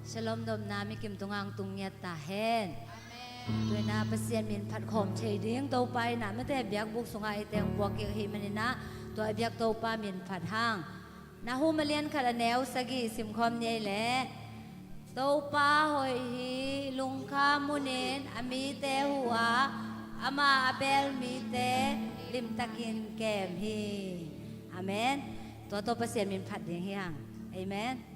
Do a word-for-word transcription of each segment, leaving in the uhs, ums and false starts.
Shalom dopna mikim tungah tung ngiat ta hen. Tuina Pasian min phat khawm thei ding Topa in ah mite biakbuk sungah i teng puak kik hi maninah tua i biak Topa min phat hang. Nahum a lian khat a neu sagih simkhawm ni ei leh, Topa hoih hi, lungkham hunin a mite hu a, ama a bel mite limtakin kem hi. Amen. Tua tawh Pasian min phat ding hi hang. Amen.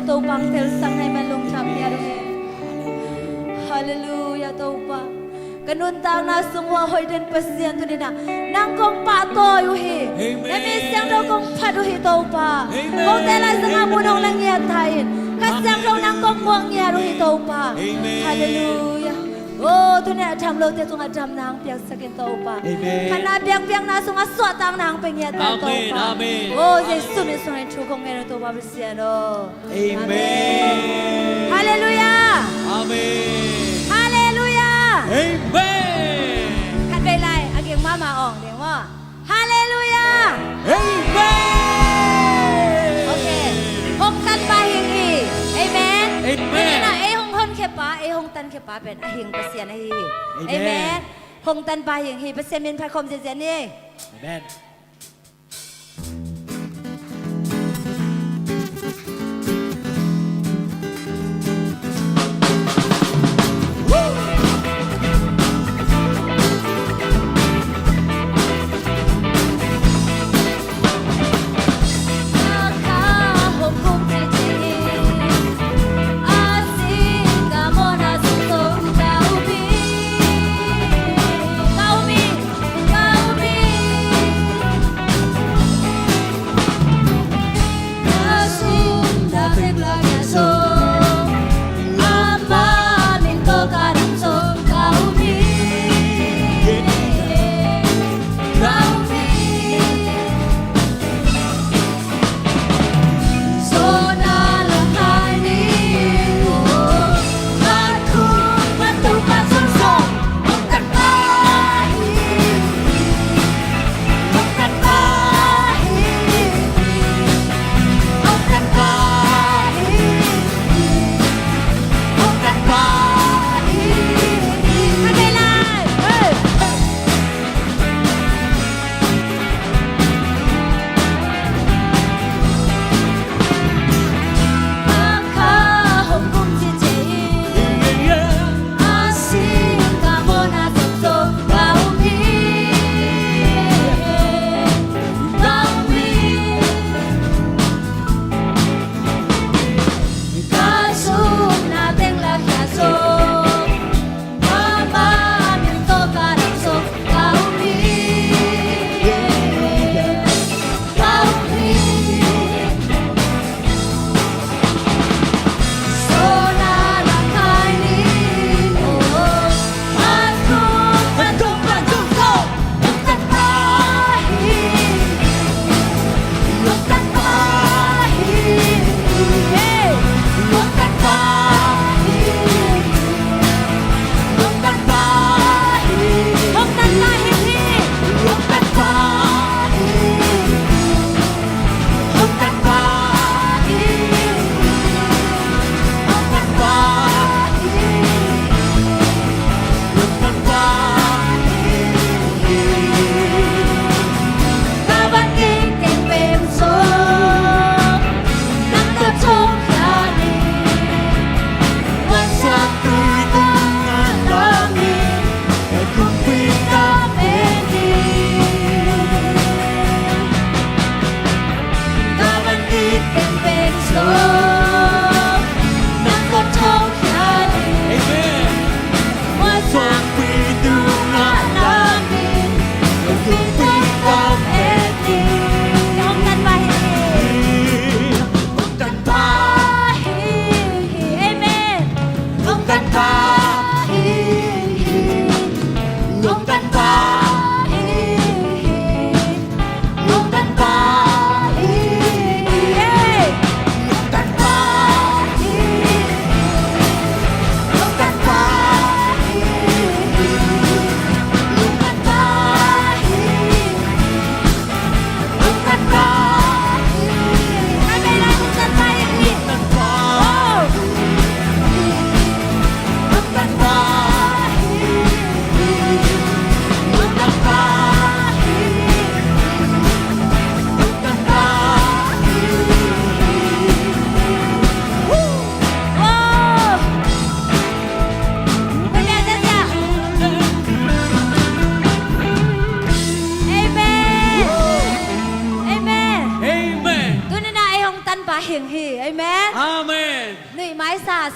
Topa hong telsang na hih man lungdam ngiat uh hi. Halleluiah Topa. Ka nuntakna sung uh a hoih den Pasian tuni-in ah nang kong pahtawi uh hi. Amen. Na Mi Siangtho kong phat uh hi Topa. Amen. Kote laizang ah mun hong na ngiat ta in, Kha Siangtho nang kong muak ngiat uh hi Topa. Amen. Halleluiah. Oh, tuni-in a dam lote tungah damna hong piaksak in Topa. Amen. Khanna biakpiakna sungah suahtakna hong pia ngiat ta in Topa. Amen, amen. Oh, Jesu min sungah thu kong ngen uh Topa Pasian aw. Amen. Halleluiah. Amen. Halleluiah. Amen. Khatvei lai a ging mahmah awng ding maw. Halleluiah. Amen. Ok. Hong tan pa hing hi. Amen. Amen. Tuni-in ah ei hong honkhia pa, ei hong tankhia pa pen a hing Pasian ahi hi. Amen. Amen. Hong tan pa hing hi. Pasian min phat khawm zenzen ni. Amen.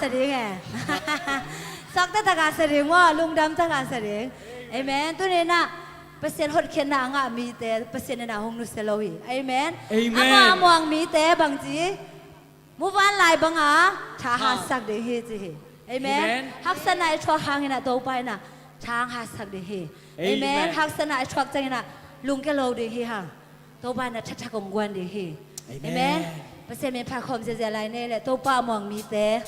Ding e. Suakta taka sa ding maw, lungdam taka sa ding. Amen. Tuni in ah Pasian hotkhiatna a ngah mite Pasian in ah hong nusia lo hi. Amen. Amen. Amau a muang mite bangci, muvanlai banga tha hatsak ding hi ci hi. Amen. Amen. Haksatna i thuak hangin ah Topa in ah tha hong hatsak ding hi. Amen. Amen. Haksatna i thuak ciangin ah lungkia lo ding hi hang. Topa in ah thathak hong guan ding hi. Amen. Amen. Pasian min phat khawm ziazia lai ni leh Topa a muang mite.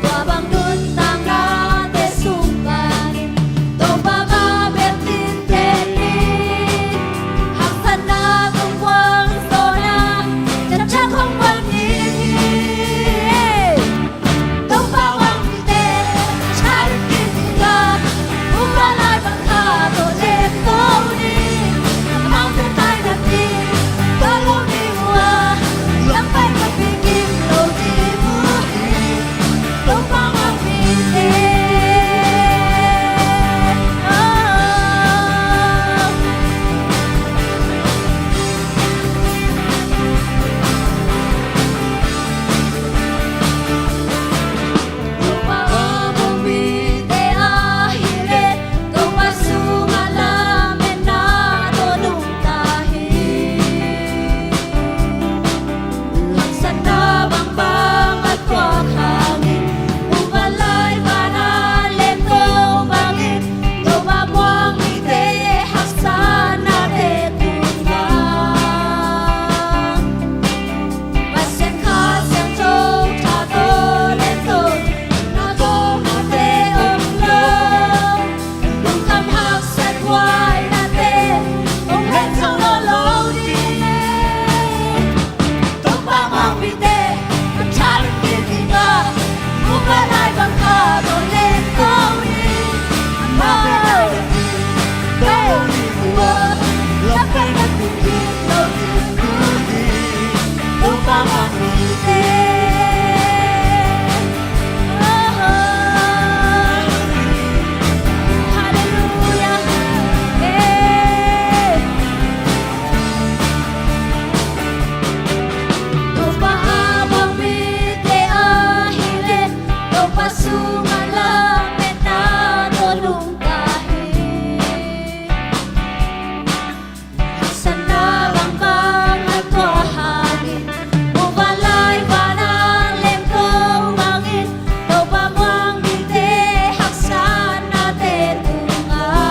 Tua bang nuntaknate sung panin Topa mah bek tinte ni. Haksatna tung kuang sona, thathak hong guan ding hi. Topa muang mite, tha ding hi ding a, Topa lai bang kha to lem to ni. Amaute tai napi, to lo ni ua, lam pai napi kim lo ni ua. Haksatna bangbang a tuak hangin, Topa lai vana lem to bangin, Topa muang mite haksatnate tungah Pasian Kha Siangtho tha tawh lem to, na tawh nate om lo. Lungkham haksat huai nate hong leng zo nawn lo ding. Topa muang mite, a tha ding hi ding a, Topa lai bang kha to lem to ni. Amau to ni ua, lam pai napi kim lo ding hi. Topa muang mite. Halleluia. Eh. Topa a muang mite ahih leh, Topa sungah lametna tawh nungta hi. Haksatna bangbang a tuak hangin, Topa lai vana lem to bangin, Topa muang mite haksatnate tungah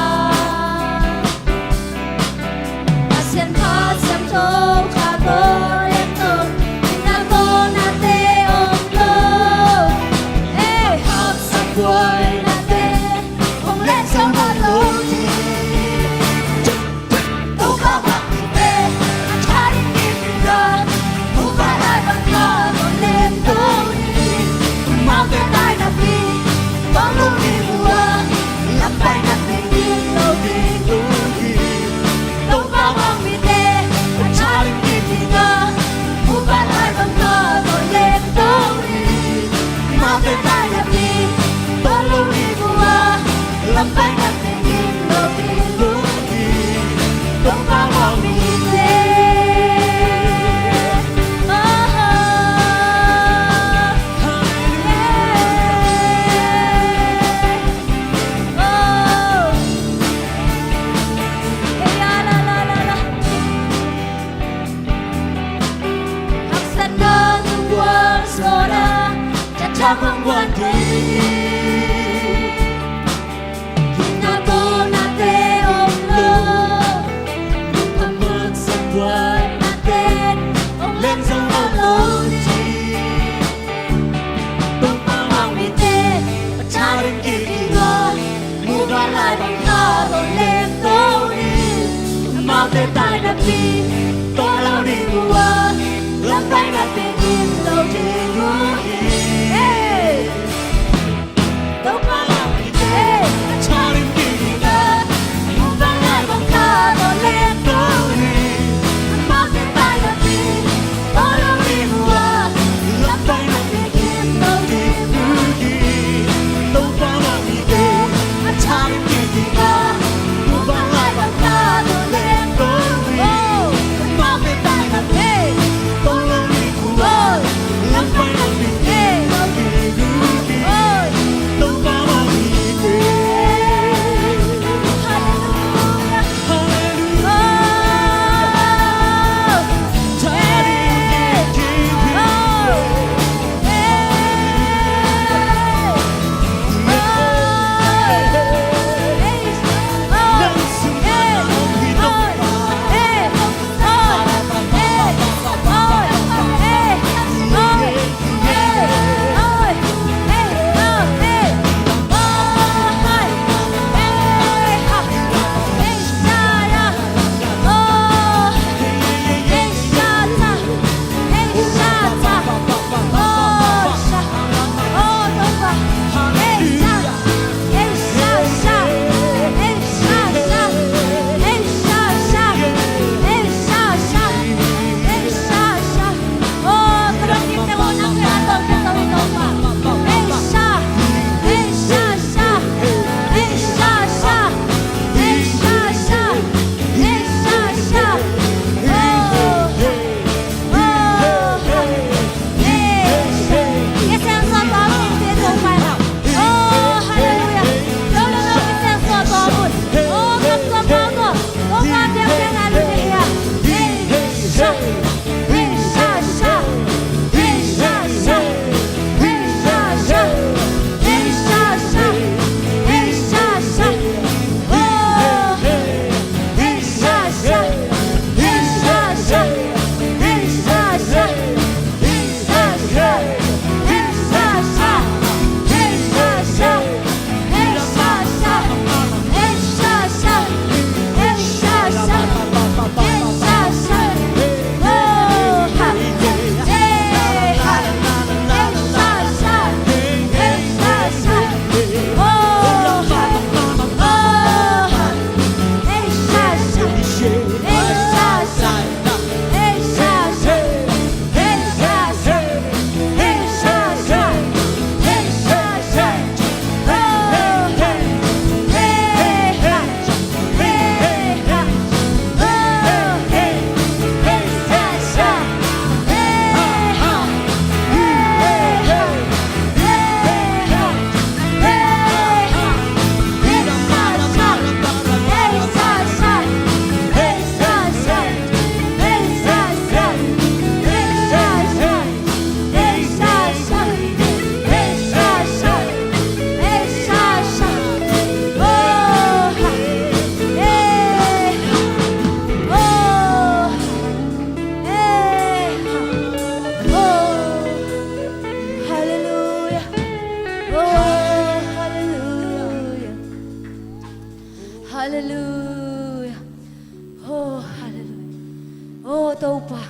Pasian Kha Siangtho tha tawh lem to, na tawh nate om lo. Eh, haksat huai nate hong leng zo nawn lo ding. Topa muang mite, a tha ding hi ding a, Topa lai bang kha to lem to ni. Amaute tai napi, to lo ni ua, lam pai napi kim lo ding hi. Topa muang mite, a tha ding hi ding a, Topa lai bang kha to lem to ni. Amaute tai napi, to lo ni ua, lam pai napi kim lo ding hi. Topa muang mite. Oh, oh. Oh. Eh, la, la, la, la, la. Haksatna tung kuang sona, thathak hong guan ding hi. Taina pi, tawh lo ding uh a, lam taina pi, gim lo ding uh hi. Hey! Topa lam pi te, a thalim ding ding a, nupang lai bang kha tawh leng tawh hi. Amau te taina pi, tawh lo ding uh a, lam taina pi, gim lo ding uh hi. Topa lam pi te, a thalim ding ding a, nupang lai bang kha tawh leng tawh hi. Amau te taina pi, tawh lo ding uh a, lam taina pi, gim lo ding uh hi. Hallelujah. Oh, hallelujah. Hallelujah. Oh, hallelujah. Oh, Topa.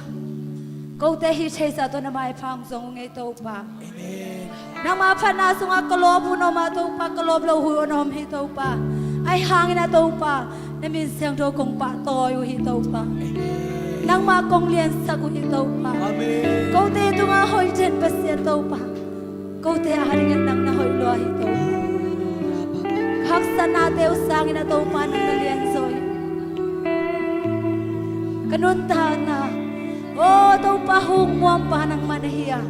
Kote hih theisa tawh na maipha hong zong ung ei, Topa. Amen. Nangma phatna sungah ka lawp hun om a, Topa, ka lawp loh hun om hi, Topa. Ahi hangin a, Topa, na min siangtho kong pahtawi uh hi, Topa. Amen. Nangma kong liansak uh hi, Topa. Amen. Kote tungah hoih den Pasian, Topa. Kote adingin nang na hoih lua hi, Topa. Haksatnate uh sangin a, Topa, nang na lianzaw hi. Ka nuntakna, aw Topa, hukmuangpa nangmah na hi a,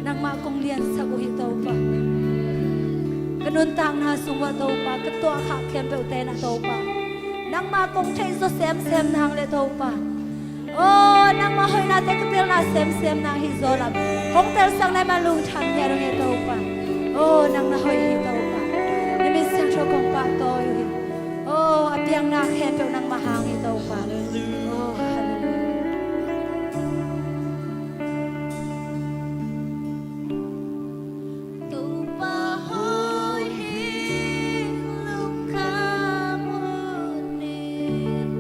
nangmah kong liansak uh hi, Topa. Ka nuntakna sungah, Topa, ka tuahkhak khempeuhte na, Topa, nangmah kong theihzaw semsem nang le, Topa. Aw, nangmah hoihnate ka telna semsem nang hi zaw lam. Hong telsak na hih man lungtang hi a dong e, Topa. Aw, nang na hoih hi, Topa. Na min siangtho kong pahtawi uh hi. Aw, a piakna khempeuh nangmah hang hi, Topa. Aw, hallelujah. Topa hoih hi, lungkham un in.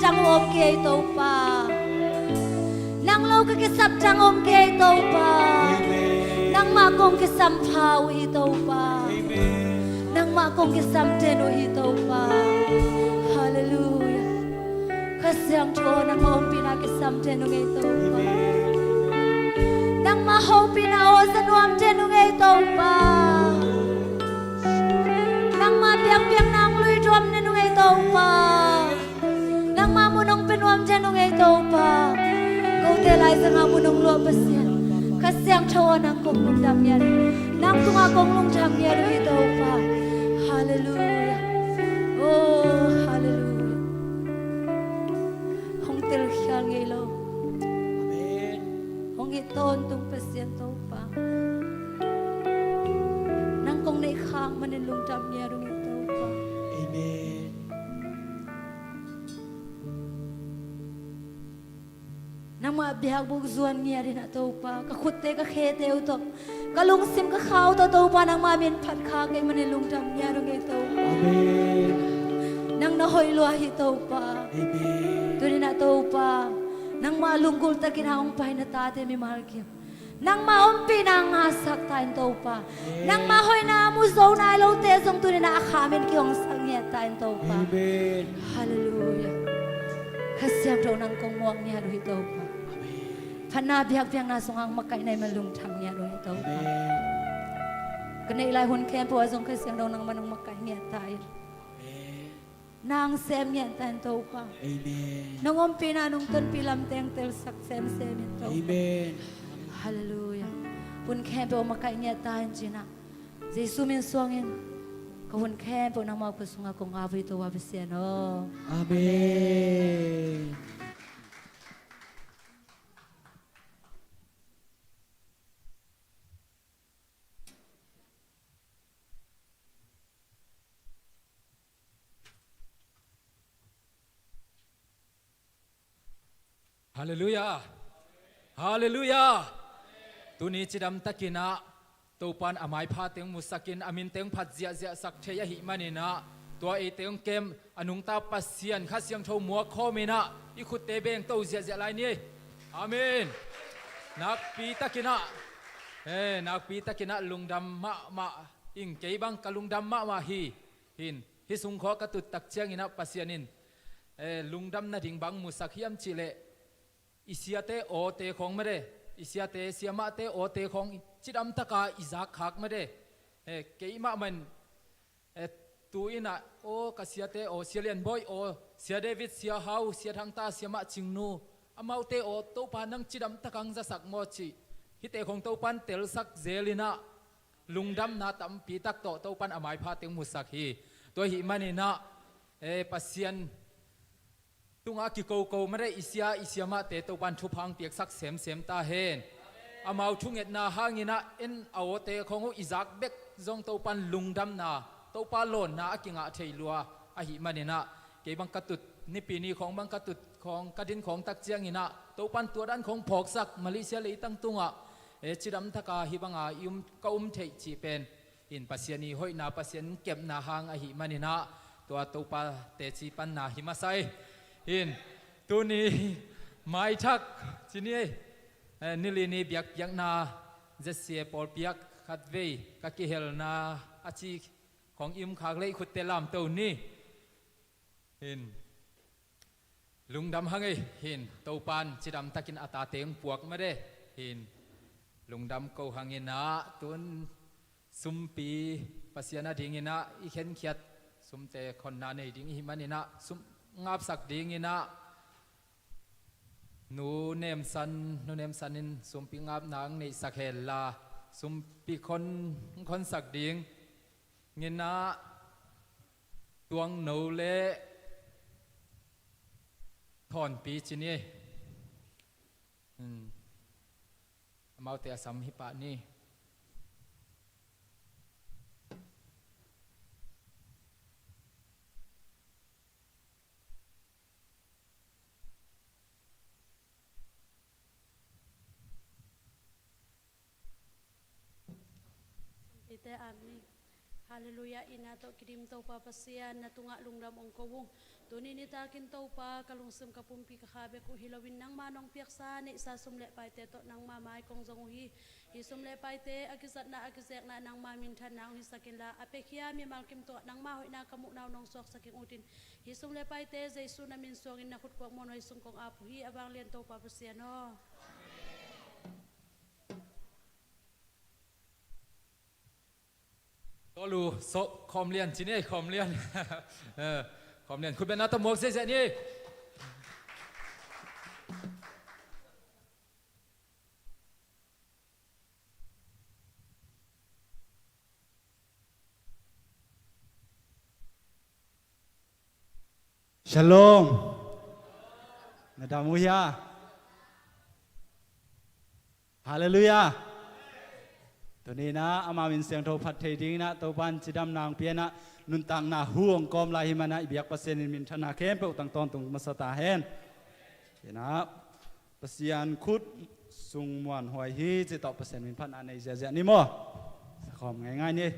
Tang om kei Topa. Nang lo ka kisap tang om kei Topa. Nangmah kong kisam pha uh hi Topa. Nangmah kong kisam den uh hi Topa. Halleluiah. Kha Siangtho nangmah ompihna kisam den uh ngei Topa. Nangmah hopihna aw za nuam den uh ngei Topa. Nangmah biakpiakna hong luiduam den uh ngei Topa. Nangmah mun hong pia nuam den uh ngei Topa. Kote lai zanga mun hong luah Pasian. Kha Siangtho aw nang kong lungdam ngiat uh. Nang tungah kong lungdam ngiat uh hi Topa. Halleluiah. Oh, halleluiah. Hong telkhial ngei lo. Hong it tawntung Pasian Topa. Nang kong neih khak manin lungdam ngiat uh ngei Topa. Nangmah biakbuk zuan ngiat in ah Topa, ka khutte ka khete uh tawh, ka lungsim ka kha uh tawh Topa, nangmah min phat khak kei manin lungdam ngiat uh ngei Topa. Nang na hoih lua hi Topa. Tuni-in ah Topa, nangmah lunggulh takin ah hong pai na tate mimal kim nangmah ompihna ngahsak ta in Topa. Nangmah hoihna mu zo nai lote zong tuni-in ah a khamin kihongsak ngiat ta in Topa. Halleluiah. Kha Siangtho nang kong muak ngiat uh hi Topa. Phatna biakpiakna sungah hong makaih na hih man lungdam ngiat uh hi Topa. Ka neih lai hun khempeuh ah zong Kha Siangtho nangmah nong makaih ngiat ta in. Nang sem ngiat ta in Topa. Nong ompihna nong tonpih lamte hong telsak semsem in Topa. Halleluiah. Hun khempeuh makaih ngiat ta in ci-in ah Jesu min suangin ka hun khempeuh nangmah khut sungah kong ap uh hi Topa Pasian aw. Amen. Halleluiah. Halleluiah. Tuni cidam takin ah Topa'n a maipha teng musakin a min teng phat ziahziah sak thei ahih manin ah tua eite hong kem a nungta Pasian Kha Siangtho muak khawmin ah i khutte bengto ziahziah lai ni. Amen. Nakpi takin ah, eh, nakpi takin ah lungdam mahmah ing. Kei bang ka lungdam mahmah hi. Hin, hih sung khawng ka tut tak ciangin ah Pasian in, eh, lungdam nading bang musak hiam cih leh i siate awte khawng mate, i siate siamahte awte khawng cidam taka i zak khak mate. Eh, keimah man, eh, tu-in ah, aw, ka siate aw, Sia Lian Bawi aw, Sia David, Sia Hau, Sia Thangta, Siamah Cingnu, amaute aw, Topa nang cidam taka hong zasak maw cih hihte khawng Topa'n telsak zelin ah lungdamna tampi tak tawh Topa'n a maipha teng musak hi. Tua ahih manin ah, eh, Pasian tungah kikoko mate i sia i siamahte Topa'n thupha hong piaksak semsem ta hen. Amau thungetna hangin ah en a awte khawng uh i zak bek zong Topa'n lungdamna, Topa lawnna a kingah thei lua ahih manin ah kei bang ka tut, Nipi ni khawng bang ka tut khawng, ka din khawng tak ciangin ah Topa'n tua dan khawng phawksak, Malaysia leitang tungah, eh, cidam taka hih banga i um, ka um theih cih pen in Pasian i hoihna, Pasian kepna hang ahih manin ah tua Topa teci panna hi masa hi. In tuni maithak ci ni, eh, nili ni biakpiakna Z C A pawlpi ah khatvei ka kihelna a ci khawng i um khak leh i khutte lamto ni. Hin lungdam hang ei, hin Topa'n cidam takin a tate hong puak mate. Hin lungdam ko hangin ah tun sumpi Pasian adingin ah i khenkhiat sumte khonna nei ding i hih manin ah sum ngapsak dingin ah Nu Nemsan, Nu Nemsan in sumpi ngapna hong neihsak hen la, sumpi khon, khonsak dingin ah Tuang No le Thawnpi ci ni. Hmm. Amaute a sam hi pah ni. Sumpite amen. Halleluiah. Itna tawh kidim Topa Pasian, na tungah lungdam ong ko ung. Tuni nitakin Topa, ka lungsim ka pumpi ka kha bek uh hi loin nangma nong piaksa neihsa sum le paite tawh nangma mai kong zong uh hi. Hih sum le paite a kizatna a kizekna nangma minthanna hong hisak inla, a piakhia mimal kim tungah nangma hoihna ka muhna uh nong suaksak ing utin, hih sum le paite Jesu na min suangin na khutkuak muanhuai sung kong ap uh hi. A vanglian Topa Pasian aw. Tolu, so, khawm lian ci ni, khawm lian. Eh, khawm lian, khut beng na tawh muak ziahziah ni. Shalom. Na dam uh hia? Halleluiah. Tuni inah ama min siangtho phat thei dinginah Topa in cidamna hong pia inah nuntakna hu hong kawm lai hi manah i biak Pasian in minthanna khempeuh tang tawntung masa ta hen. Inah Pasian khut sung muanhuai hi ci tawh Pasian min phatna nei ziahziah ni maw? Sakhawm ngeingai ni.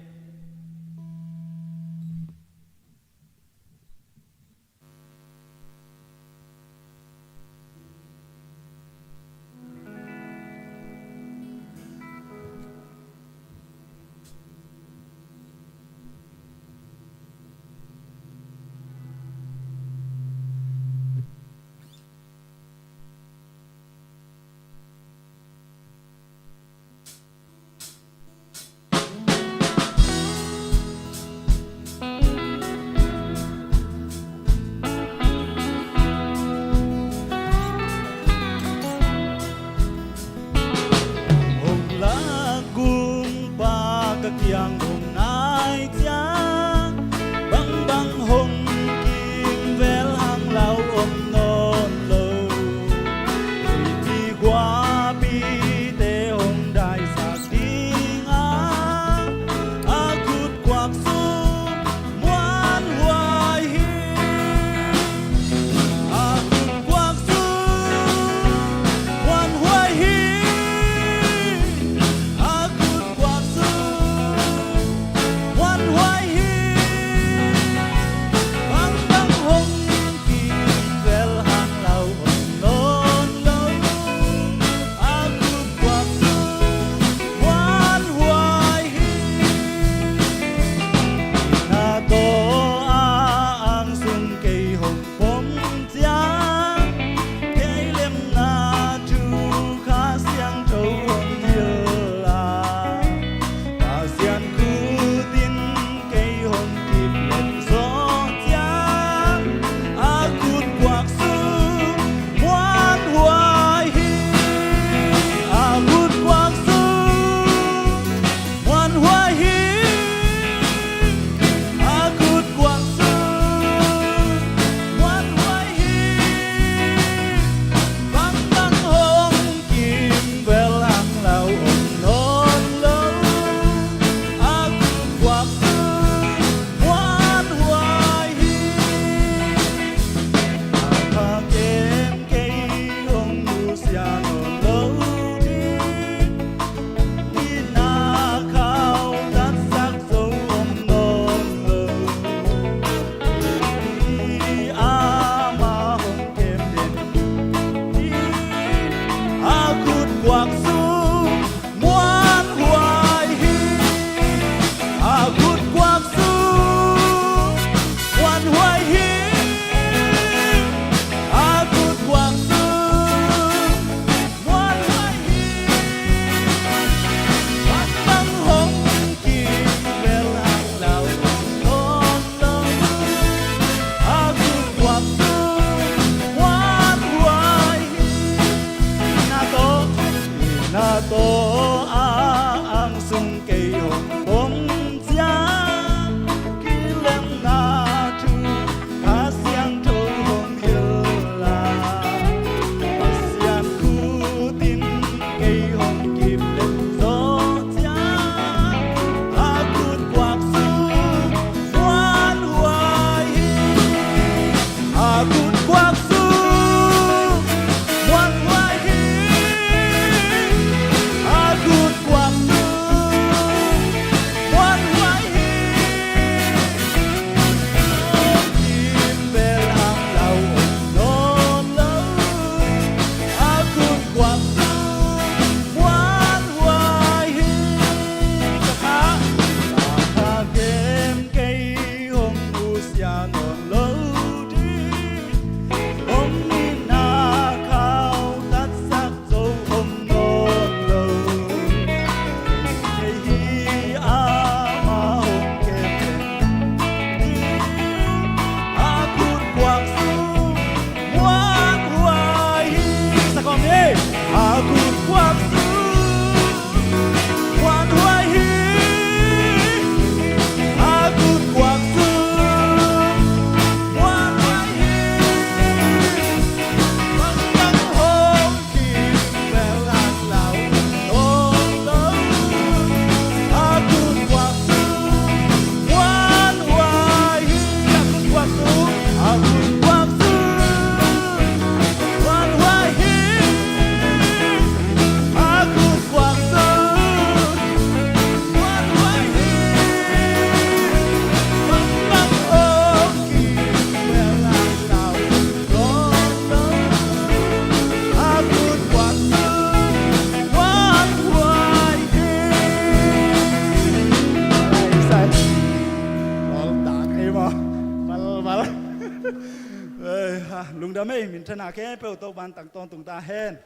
Thana khempeuh Topa'n tang tawntung ta hen.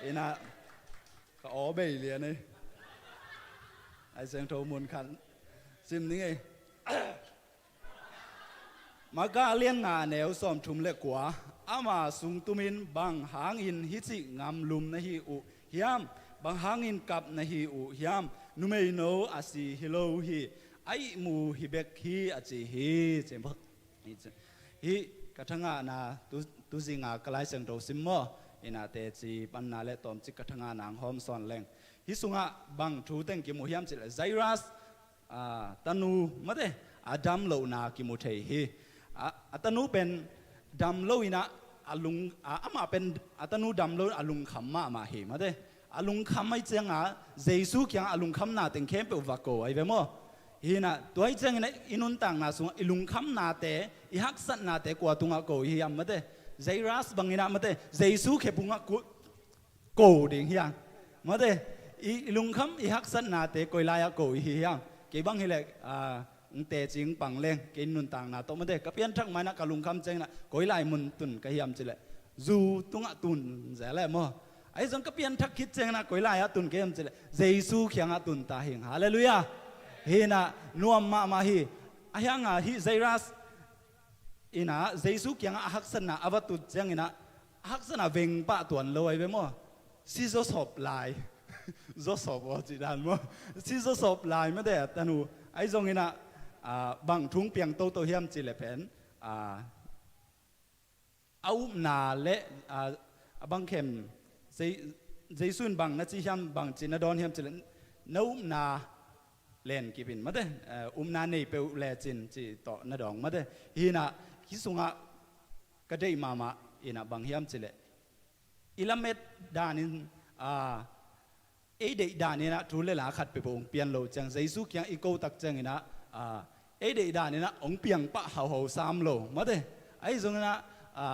Ina ka aw bei lian ei. Lai Siangtho mun khat sim ning ei. Marka lian nga neu sawmthum le kua. Ama sung tumin bang hangin hih ci ngamlum na hi uh hiam? Bang hangin kap na hi uh hiam? Numeino a si hi lo hi, a ihmu hi bek hi, a ci hi. Ci bek. Hih ka thangahna tu, tuzinga ka Lai Siangtho sim maw? Ina teci panna le tawmcik ka thangahna hong hawm sawn leng. Hih sungah bang thu teng kimu hiam cih leh Jairus, a, tanu mate, a dam lohna kimu thei hi. A, a tanu pen dam lo inah a lung, a, amah pen a tanu dam lo a lungkham mahmah hi mate. A lungkham ahih cianga Jesu kiangah a lungkhamna teng khempeuh va ko ahi ve maw? Hinah tua ahih ciangin i nuntakna sungah i lungkhamnate, i haksatnate kua tungah ko i hiam mate? Jairus banginah mate, Jesu khe pungah ko, ko ding hiam mate? I, i lungkham i haksatnate koi lai-ah ko i hi hiam? Kei bang hileh, a, ng teci ng pang leng, kei nuntakna tawh mate, ka pianthak mainah ka lungkham cianginah koi lai mun tun ka hiam cileh, zu tungah tun zel leh maw? Ahi zong ka pianthak khit cianginah koi lai-ah tun ka hiam cileh, Jesu kiangah tun ta hing. Halleluiah. Hinah nuam mahmah hi. Ahi hanga hih Jairus inah Jesu kiangah a haksatna a va tut cianginah a haksatna veng pah tuan lo ahi ve maw? Si zawsop lai. Zawsop aw cih dan maw? Si zawsop lai mate a tanu. Ahi zonginah, a, bang thu piang toto hiam cih leh pen, a, a upna le, a, a bang khem, Je-, Jesu in bang na ci hiam, bang ci na dawn hiam cih leh, na upna len kip in mate, eh, upna nei peuh lecin ci tawh na dawng mate. Hinah hih sungah ka deih mahmah inah bang hiam cih leh, i lamet danin, a, ei deih daninah thu le la khat peuhpeuh hong pian lo ciang, Jesu kiang i ko tak cianginah, a, ei deih daninah hong piang pah hauhau sam lo mate. Ahi zonginah, a,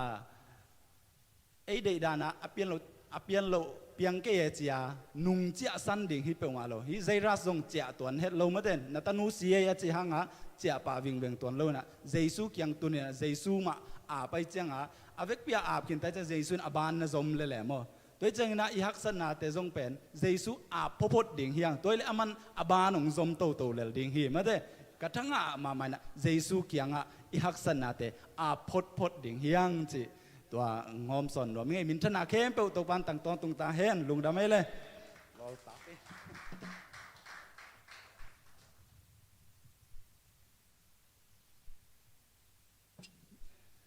ei deih danah a pian lo, a pian lo piang kei e cia nung ciahsan ding hi peuhmah lo. Hih Jairus zong ciah tuan het lo mate, na tanu si ei a cih hanga ciah pah vingveng tuan lo inah Jesu kiang tuninah Jesu mah ap ahih cianga a vekpi-a ap khin ta ciang Jesu in a ban na zom lele maw? Tua hi cianginah i haksatnate zong pen Jesu ap photphot ding hiang. Tua hi leh aman a ban hong zom toto lel ding hi mate. Ka thangah mahmah inah Jesu kiangah i haksatnate ap photphot ding hiang cih tua ngawm sawn nuam i ngei. Minthana khempeuh Topa'n tang tawntung ta hen. Lungdam ei le.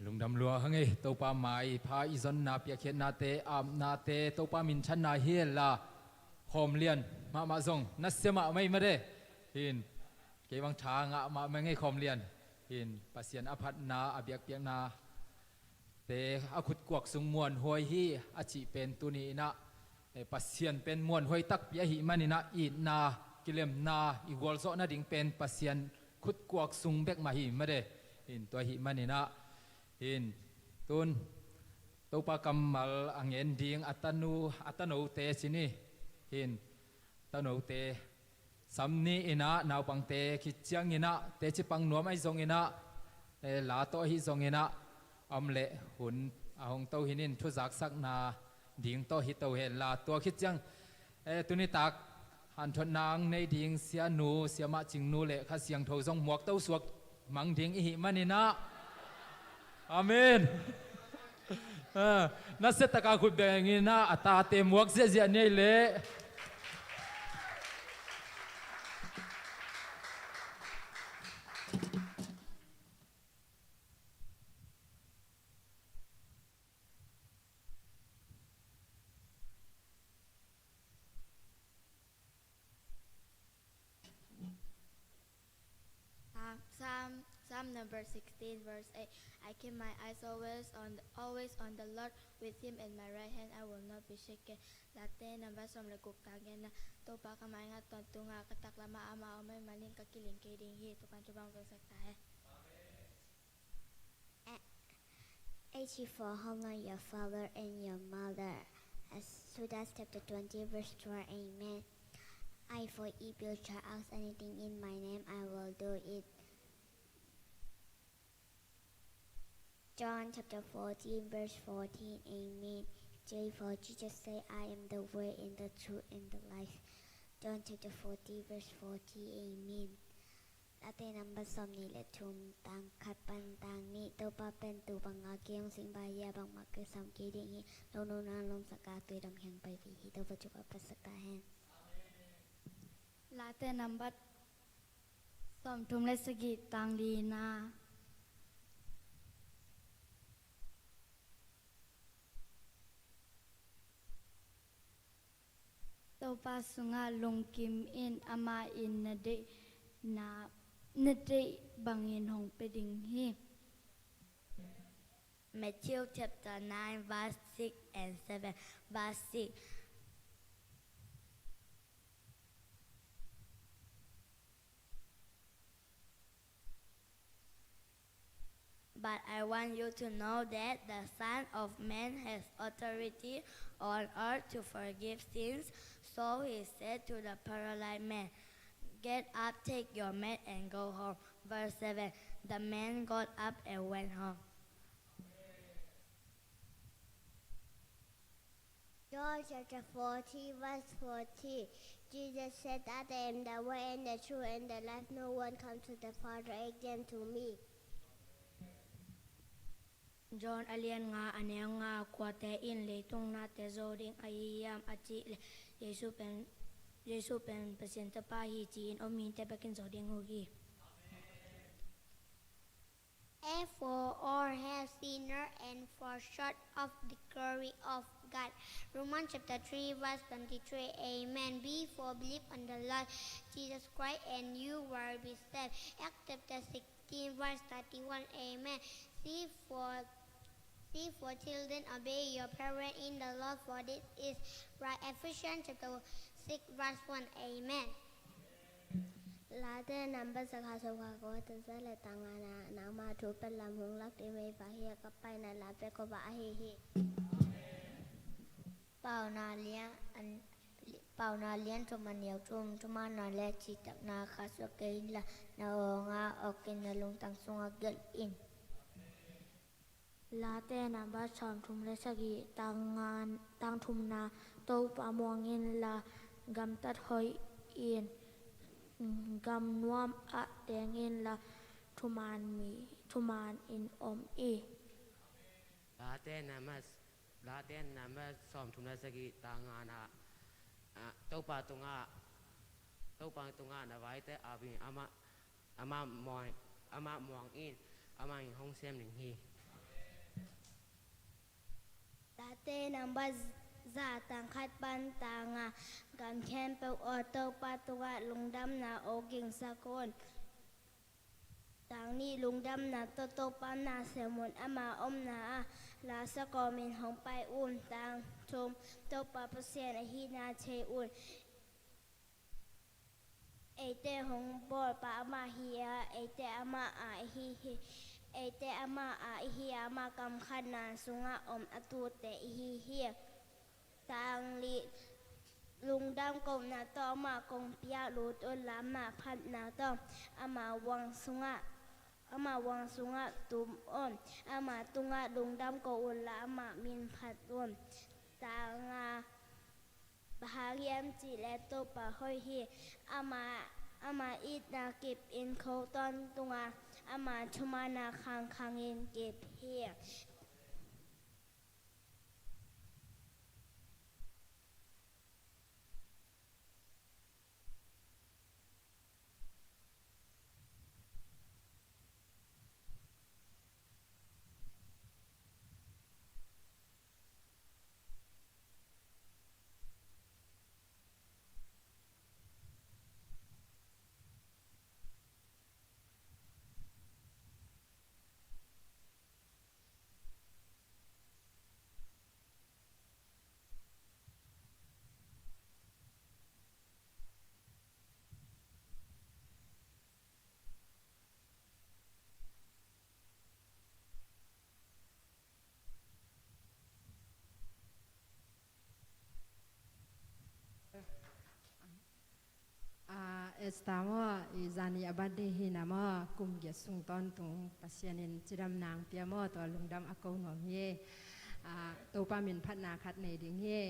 Lungdam lua hang ei. Topa maipha i zonna piakkhiatnate, apnate Topa minthanna hi henla, khawm lian mahmah zong nasia mahmah ei mate. Hin kei bang tha ngah mahmah ngei khawm lian. Hin Pasian a phatna, a biakpiakna te a khutkuak sung muanhuai hi a cih pen tuni inah, eh, Pasian pen muanhuai takpi ahih maninah itna, kilemna, i gualzawh nading pen Pasian khutkuak sung bek mah hi mate. Hin tua ahih maninah, hin tun Topa kammal a ngen ding a tanu, a tanote ci ni. Hin tanote sam ni inah, naupangte khit cianginah, teci pang nuam ahi zonginah, eh, la tawh ahi zonginah, om leh hun a hong to hi nin, thuzaksakna ding tawh hi to henla. Tua khit ciang, eh, tunitak hanthotna ang nei ding sianu, siamah Cingnu le Kha Siangtho zong muak to suak mang ding i hih maninah. Amen. Ah, nasia taka khut benginah a tate muak ziahziah ni ei leh. Psalm, Psalm, Psalm number sixteen, verse eight. I keep my eyes always on the, always on the Lord, with him in my right hand, I will not be shaken. Late number sawm le guk, tang genna. Topa ka maingah tawntunga, ka taklamah amah om ahih manin ka kiling kei ding hi. Topa'n thupha hong piaksak ta hen. Eighty-four, honor your father and your mother. Exodus chapter twenty, verse twelve, amen. I, for if your child asks anything in my name, I will do it. John chapter fourteen, verse fourteen. Amen. J for Jesus say, "I am the way and the truth and the life." John chapter fourteen, verse fourteen. Amen. Late number sawm nih le thum, tang khat pan tang nih. Topa pen tu banga kei hong sing ba hia, bangmah kei sam kei ding hi. Lo nuna lom saka tui dam kheng pai ding hi. Topa chu ka pasak ta hen. Late number sawm thum le sagih, tang lina. Topa sungah lungkim in, amah in na deihna, na deih bangin hong pia ding hi. Matthew chapter nine, verse six and seven. Verse six. But I want you to know that the Son of Man has authority on earth to forgive sins. So he said to the paralyzed man, "Get up, take your mat, and go home." Verse seven. The man got up and went home. John chapter fourteen, verse fourteen. Jesus said, "I am the way and the truth and the life. No one comes to the Father except through me." John a lian nga, a neu nga. Kuate in leitung nate zo ding ahi hiam a cih leh, Jesu pen, Jesu pen Pasian Tapa hi ci-in om mite bekin zo ding uh hi. Therefore all have sinned and fall short of the glory of God. Romans chapter three, verse twenty-three. Amen. Believe on the Lord Jesus Christ and you will be saved. Acts chapter sixteen, verse thirty-one. Amen. See for, see for children, obey your parents in the Lord, for this is right. Ephesians chapter six, verse one. Amen. Late number zakha sawm kha kua, tang za le tang nga na, nangma thu pen lam hong lak ding mei va hi a, ka paina la pe ko va ahi hi. Pauna lian, an, Pauna lian thum, a neu thum. Thumanna le citakna kha suak kei inla, na awng a awkin na lungtang sungah gelh in. Late number sawm thum le sagih, tang nga, tang thumna. Topa muang inla gamtat hoih in, gam nuam ah teng inla thuman mi, thuman in om i. Late number, Late number sawm thum le sagih, tang ngana. Ah, Topa tungah, Topa tungah na vaite ap in, amah, amah muang, amah muang in, amah in hong sem ding hi. Late number za, tang khat pan tang nga. Gam khempeuh aw, Topa tungah lungdamna aw gingsak un. Tang nih, lungdamna tawh Topa na sem un, ama omna ah lasa kawmin hong pai un. Tang thum, Topa Pasian ahihna thei un. Eite hong bawlpa amah hi a, eite amah a ihi hi. Eite amah a ihi a, ama kamkhatna sungah om a tute ihi hi. Tang li, lungdam kohna tawh amah kongpi ah lut unla, ama phatna tawh ama huang sungah, ama huang sungah tum un. Ama tungah lungdam ko unla, ama min phat un. Tang nga, bang hang hiam cih leh Topa hoih hi. Ama, ama itna kip in kho tawntung a, ama thumanna khangkhang in kip hi. Star maw, i zani a birthday hi na maw, kum giat sung tawntung Pasian in cidamna hong pia maw, tua lungdam a ko nuam hi. Ah, Topa min phatna khat nei ding hi.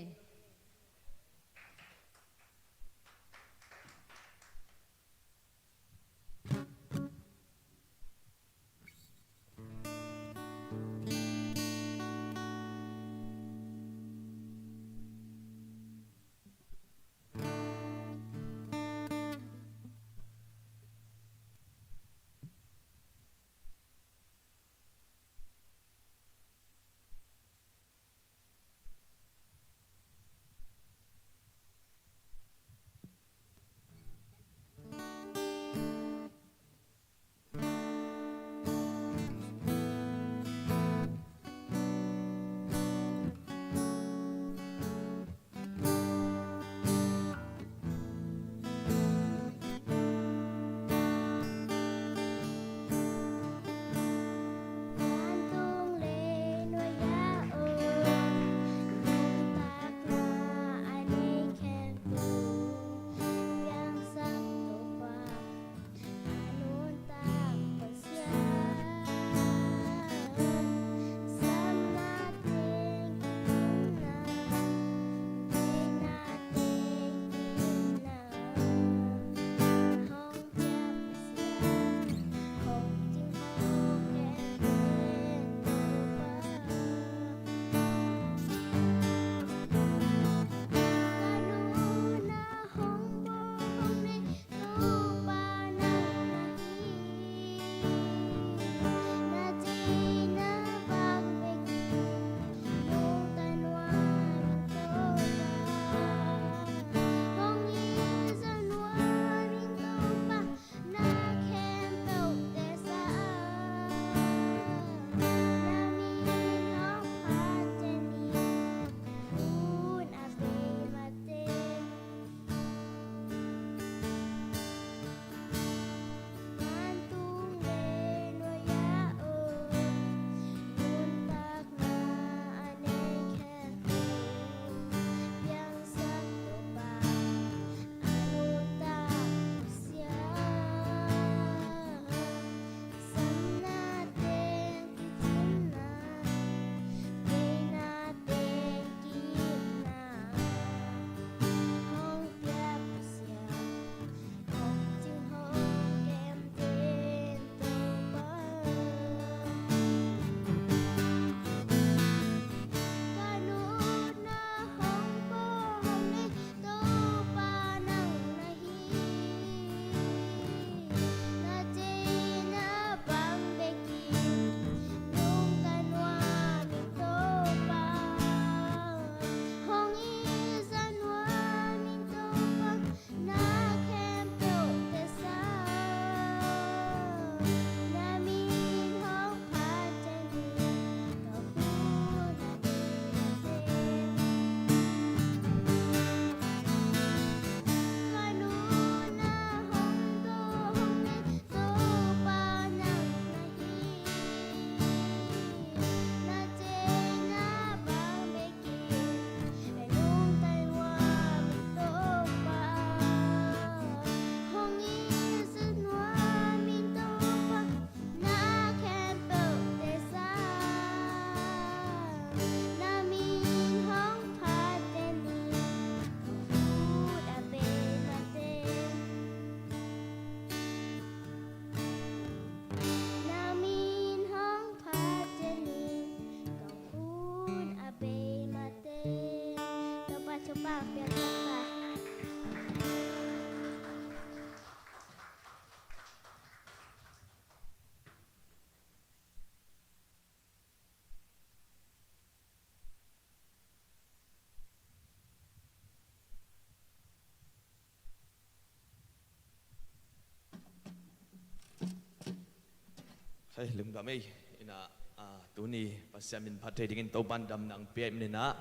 Khai lungdam ei. Ina, ah, tuni Pasian min phat thei dingin Topan damna hong pia i manin ah,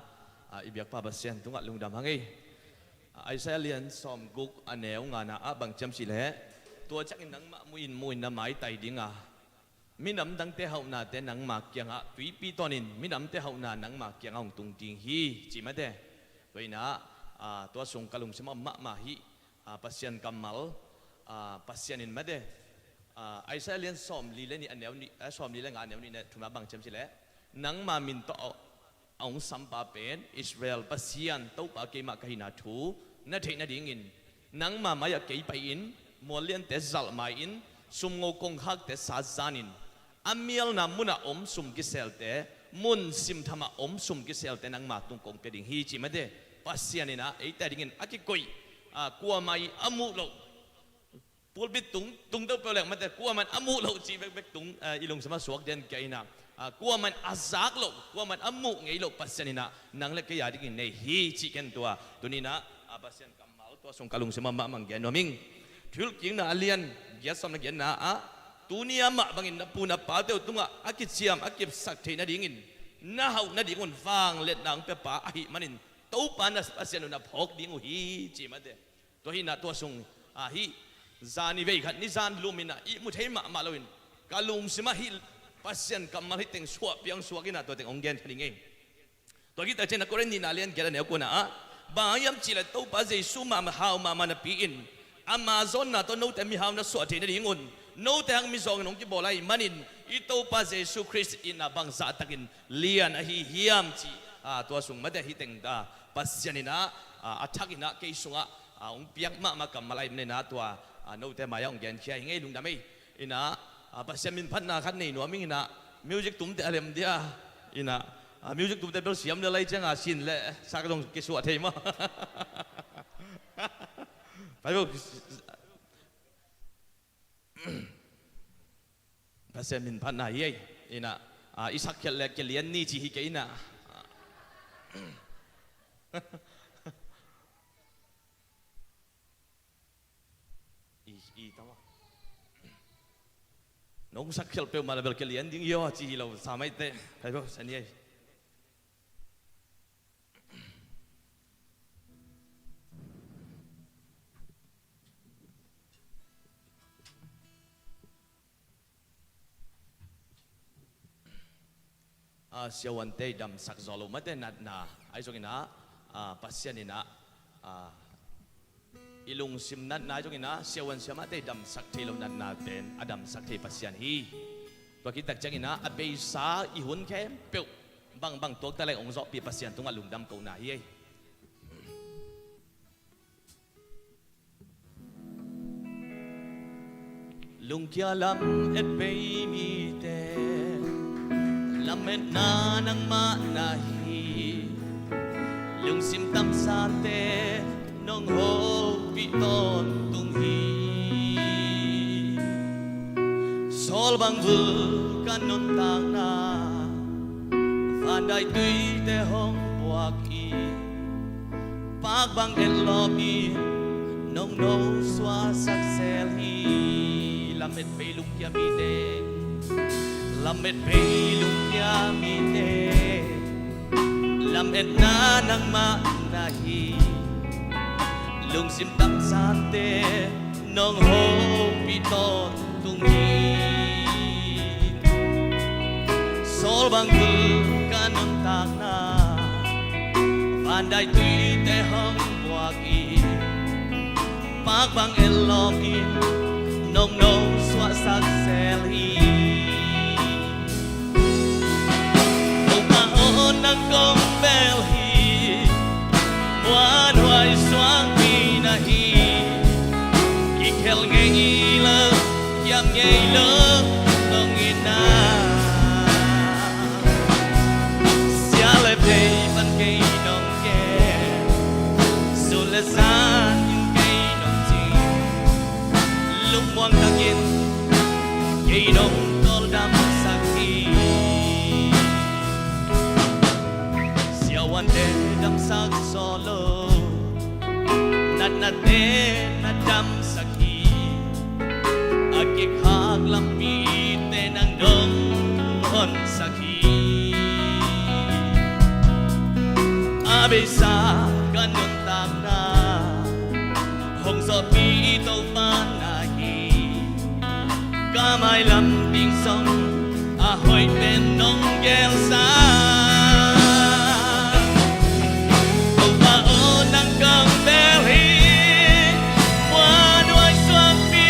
i biakpa Pasian tungah lungdam hang ei. Ah, Isaiah lian sawmguk a neu ngana ah bang ci hiam cih leh, tua ciangin nangmah mu in mu in na maitai ding a, minam dangte hauhnate nangma kiangah tuipi tawnin minamte hauhna nangma kiangah hong tung ding hi, ci mate. Tua ina, ah, tua sung ka lungsim ah mahmah hi. Ah, Pasian kammal, Ah, Pasian in mate, ah, Isaiah lian sawmli le nih a neu nih, ah, sawmli le nga a neu nih na thumna bang ciam cileh, nangma min tawh a hong sampa pen Israel Pasian Topa keimah ka hihna thu na theih nadingin, nangma mai-ah kei pai-in, mualliante zalh mai-in, sumngo kongkhakte sa zanin, a mialna munah om sum kiselte, mun simthamah om sum kiselte nangma tung kong pia ding hi ci mate. Pasian in ah eite adingin a kikoih, ah, kuamah in a muh loh, pulpit tung, tung deuh peuh leng mate, kuamah in a muh loh cih bekbek tung, ah, i lungsimah suak den kei in ah, ah, kuamah in a zak loh, kuamah in a muh ngei loh Pasian in ah nang le kei adingin nei hi cih ken tua tuni in ah, ah, Pasian kammal tua sung ka lungsimah mahmah gen nuam ing. Thuhilhkikna a lian giat sawm na giatna ah, tuni a mah bangin na pu na pate uh tungah a kiciam a kipsak theih nadingin, na hauh nading un vangliatna hong piapa ahih manin, Topa na Pasian uh na phawk ding uh hi ci mate. Tua hi in ah tua sung, ah, hih zan i veikhat ni zan lum in ah ihmu thei mahmah loin, ka lungsimah hih Pasian kammal hih teng suah piang suak in ah tua teng hong gen kha ning ei. Tua khit tak ciangin ah Korin nihna lian giat a neu kuana ah, bang hang hiam cihleh Topa Jesu mahmah hau mahmah napi-in, ama zawnna tawh note mihau na suah theih nadingun note hang mizawngin hong kibawl ahih manin, i Topa Jesu Khrist in ah bangzah takin lian ahi hiam cih, ah, tua sung mate hih teng, ah, Pasian in ah, ah, a thak in ah kei sungah, ah, hong piak mahmah kammal ahih manin ah tua, ah, note mai-ah hong genkhia hi ing ei, lungdam ei. In ah, ah, Pasian min phatna khat nei nuam ing in ah, music tumte a lem dia. In ah, ah, music tumte bel siam le lai ciang a sin le sak zong kisuah thei maw. Pai bo. Pasian min phatna hi ei. In ah, ah, i sak khialh le kilian ni ci hi kei in ah. I, i tama. Nong sak khialh peuhmah la bel kilian ding hi aw ci hi lo sa maite. Pai bo, sa ni ei. Ah, siavuante i damsak zawh loh mate natna ahi zongin ah, ah, Pasian in ah, ah, i lungsim natna ahi zongin ah, siavuan siamahte i damsak thei loh natna pen a damsak thei Pasian hi. Tua khit tak ciangin ah a beisa i hun khempeuh bangbang tuakta leng hong zawhpih Pasian tungah lungdam kohna hi ei. Lungkia lamet bei mite, lametna nangmah na hi. Lungsim tamsate nong hopih tawntung hi. Saul bang vul ka nuntakna, vandaituite hong buak in, paak bang etlawm in nong nosuahsak sel hi. Lamet bei lungkia mite, lamet bei lungkia mite, lametna nangmah na hi. Lungsim tamsate nong hopih tawntung hi. Saul bang vul ka nuntakna, vandaituite hong buak in, paak bang etlawm in nong nosuahsak sel hi. Topa aw, nang kong bel hi, muanhuai suakpi na hi. Kikhel ngei lo, kiam ngei lo nong itna. Sia le phei pan kei nong kem, sun le zan in kei nong cing, lungmuang takin kei nong tawldamsak hi. Siavuante damsak zawh lo, natnate na damsak hi. A kikhak lampite nang dong honsak hi. A beisa ka nuntakna hong zawhpih Topa na hi. Ka mailam ding zong a hoih pen nong gelsa. Topa aw, nang kong bel hi, muanhuai suakpi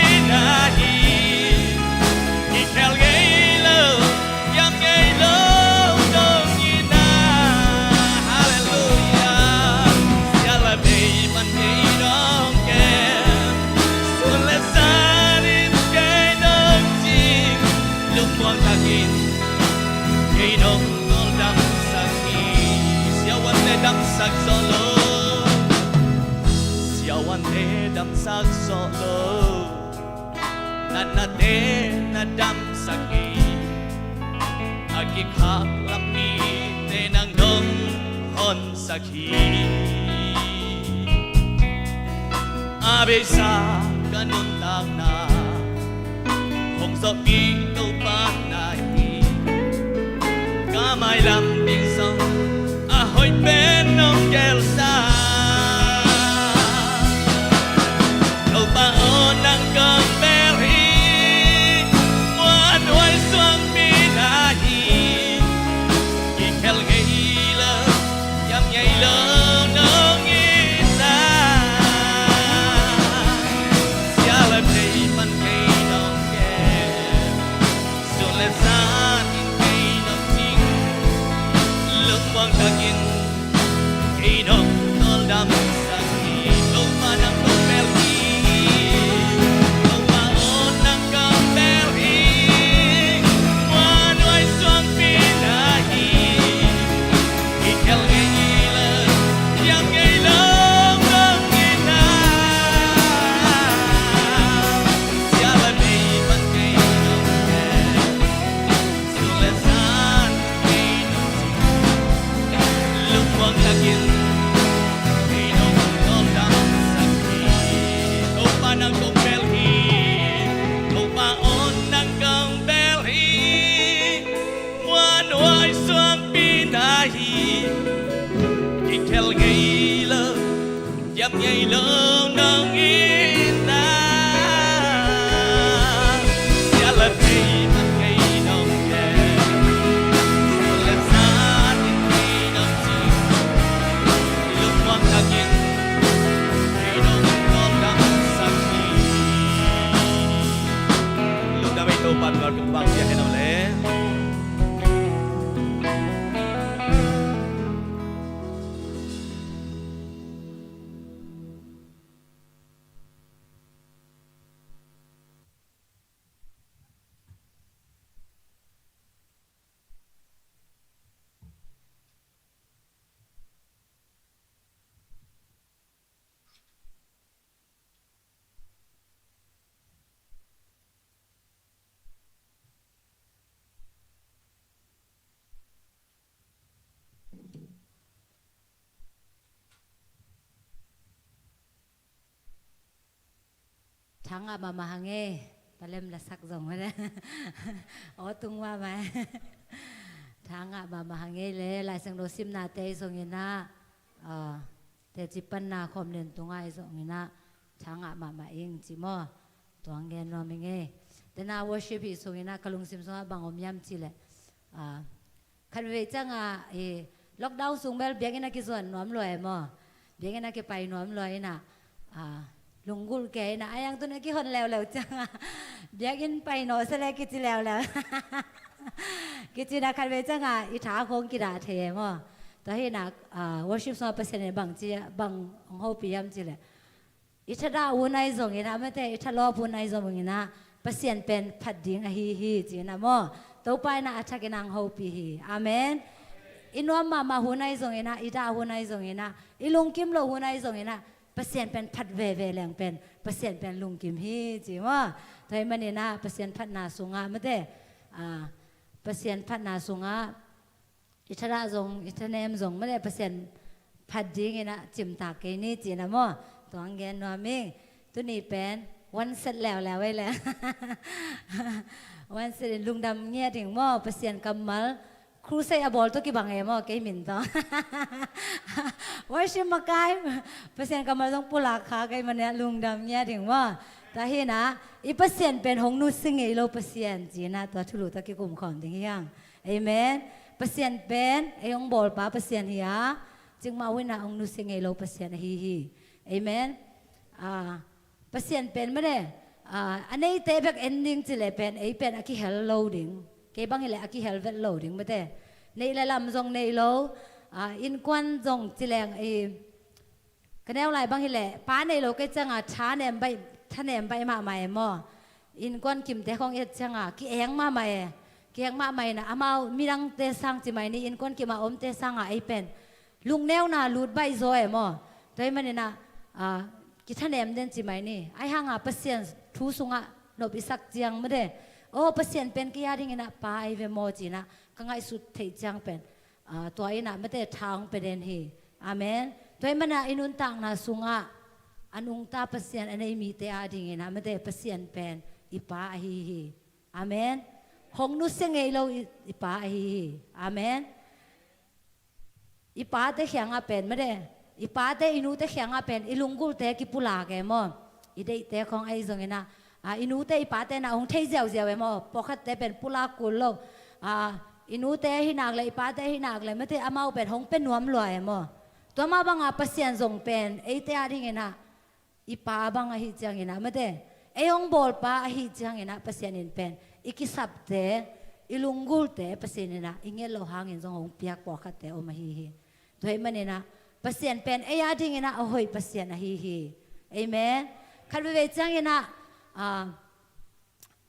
zawh lo, siavuante damsak zawh lo, natnate na damsak hi. A kikhak lam mite nang dong honsak hi. A beisa ka nuntakna hong zawhpih Topa na hi. Ka mailam ding zong a hoih pen nong gelsa. Topa aw, nang kong bel hi, muanhuai suangpi na hi. Kikhel ngei lo, yam ngei lo nong hi ta. Sia le phei pan kei nong kem, sun le zan in kei nong cing, lungmuang takin kei nong tawldamsak hi. Topa nang kong bel hi, Topa aw, nang kong bel hi, muanhuai suangpi na hi. Kikhel ngei lo, yam ngei lo nong hi ta. Sia le phei pan kei nong kem, sun le zan kei nong cing, lungmuang takin kei nong tawldamsak hi. Topa nang kong bel hi, Topa aw, nang kong bel hi, muanhuai suangpi na hi. Kikhel ngei lo, yam ngei lo nong hi ta. Sia le phei pan kei nong kem, sun le zan in kei nong cing, lungmuang takin kei nong tawldamsak hi. Lungdam ei, Topa tungah kong pang piak hen aw le. Thangah mahmah hang e. Palem lasak zong mah le. Aw tung mahmah. Thangah mahmah hang e le, Laisiangtho simnate zongin ah, ah, teci panna khawm len tungah i zongin ah, thangah mahmah ing ci maw. Tuang gen nuam ing e. Tena worship hi sungin ah ka lungsim sungah bang om hiam cih leh, ah, khat veivei ciangah, eh, lockdown sung bel biakinn a kizuan nuam lua e maw. Biakinn a kipai nuam lua inah, ah, lunggulh kei inah, a yang tun a kihon leuleu ciangah, biakinn pai nawh se le kici leuleu. Kici inah khat veivei ciangah i tha khong kidah thei e maw. Tua hi inah, ah, worship sungah Pasian in bang ci, bang hong hopih hiam cih leh, i thadah hun ahi zongin ah, mate, i thalawp hun ahi zongin ah, Pasian pen phat ding ahi hi ci inah maw. Topa inah a thakin hong hopih hi. Amen. I nuam mahmah hun ahi zongin ah, i dah hun ahi zongin ah, i lungkim loh hun ahi zongin ah, Pasian pen phat veve leng pen Pasian pen lungkim hi ci maw. Tua ahih manin ah Pasian phatna sungah, mate, ah, Pasian phatna sungah i thadah zong, i thanem zong, mate, Pasian phat dingin ah cimtak kei ni ci inah maw. Tuang gen nuam ing. Tuni pen one set leuleu ei le. One set in lungdam ngiat ding maw. Pasian kammal, crusade a bawl tawh kibang e maw, kei min tawh. Worship makai, Pasian kammal zong pulak kha kei mania lungdam ngiat ding maw. Tua hi inah, i Pasian pen hong nusia ngei lo Pasian ci inah tua thulu tawh kikum khawm ding hi hang. Amen. Pasian pen ei hong bawlpa Pasian hi a, cikmah uh inah hong nusia ngei lo Pasian ahi hi. Amen. Ah, Pasian pen mane, ah, a neite bek en ding cih leh pen ei pen a kihel lo ding. Kei bang hileh a kihel vet lo ding, mate. Neih le lam zong nei lo, ah, innkuan zong ci leng, eh, ka neu lai bang hileh, pa nei lo kei ciangah thanem baih, thanem baih mahmah e maw. Innkuan kimte khong et ciangah ki-eng mahmah e. Ki-eng mahmah inah amau midangte sang ci mai ni, innkuan kimah omte sangah ei pen lungneuna lut baih zaw e maw. Tua ahih maninah, ah, kithanem den ci mai ni. Ahi hanga Pasian thu sungah nop i sak ciang mate, aw, Pasian pen kei a dinginah Pa ahi ve maw cinah ka ngaihsut theih ciang pen, ah, tua innah mate tha hong pia den hi. Amen. Tua ahih maninah i nuntakna sungah a nungta Pasian a nei mite a dinginah mate Pasian pen i Pa ahi hi. Amen. Hong nusia ngei lo i, i Pa ahi hi. Amen. I pate khiangah pen mate, i pate i nute khiangah pen i lunggulte kipulak e maw. I deihte khawng ahi zonginah, ah, i nute i pate na hong thei ziauziau e maw. Pawlkhatte pen pulak kul lo. Ah, i nute hi nak le i pate hi nak le mate amau pen hong pia nuam lua e maw. Tua mah banga Pasian zong pen eite a dinginah i Pa bang ahi cianginah mate, ei hong bawlpa ahi cianginah Pasian in pen i kisapte, i lunggulte Pasian innah i nget loh hangin zong hong piak pawlkhatte om ahi hi. Tua ahih maninah Pasian pen ei a dinginah a hoih Pasian ahi hi. Amen. Khat veivei cianginah, ah,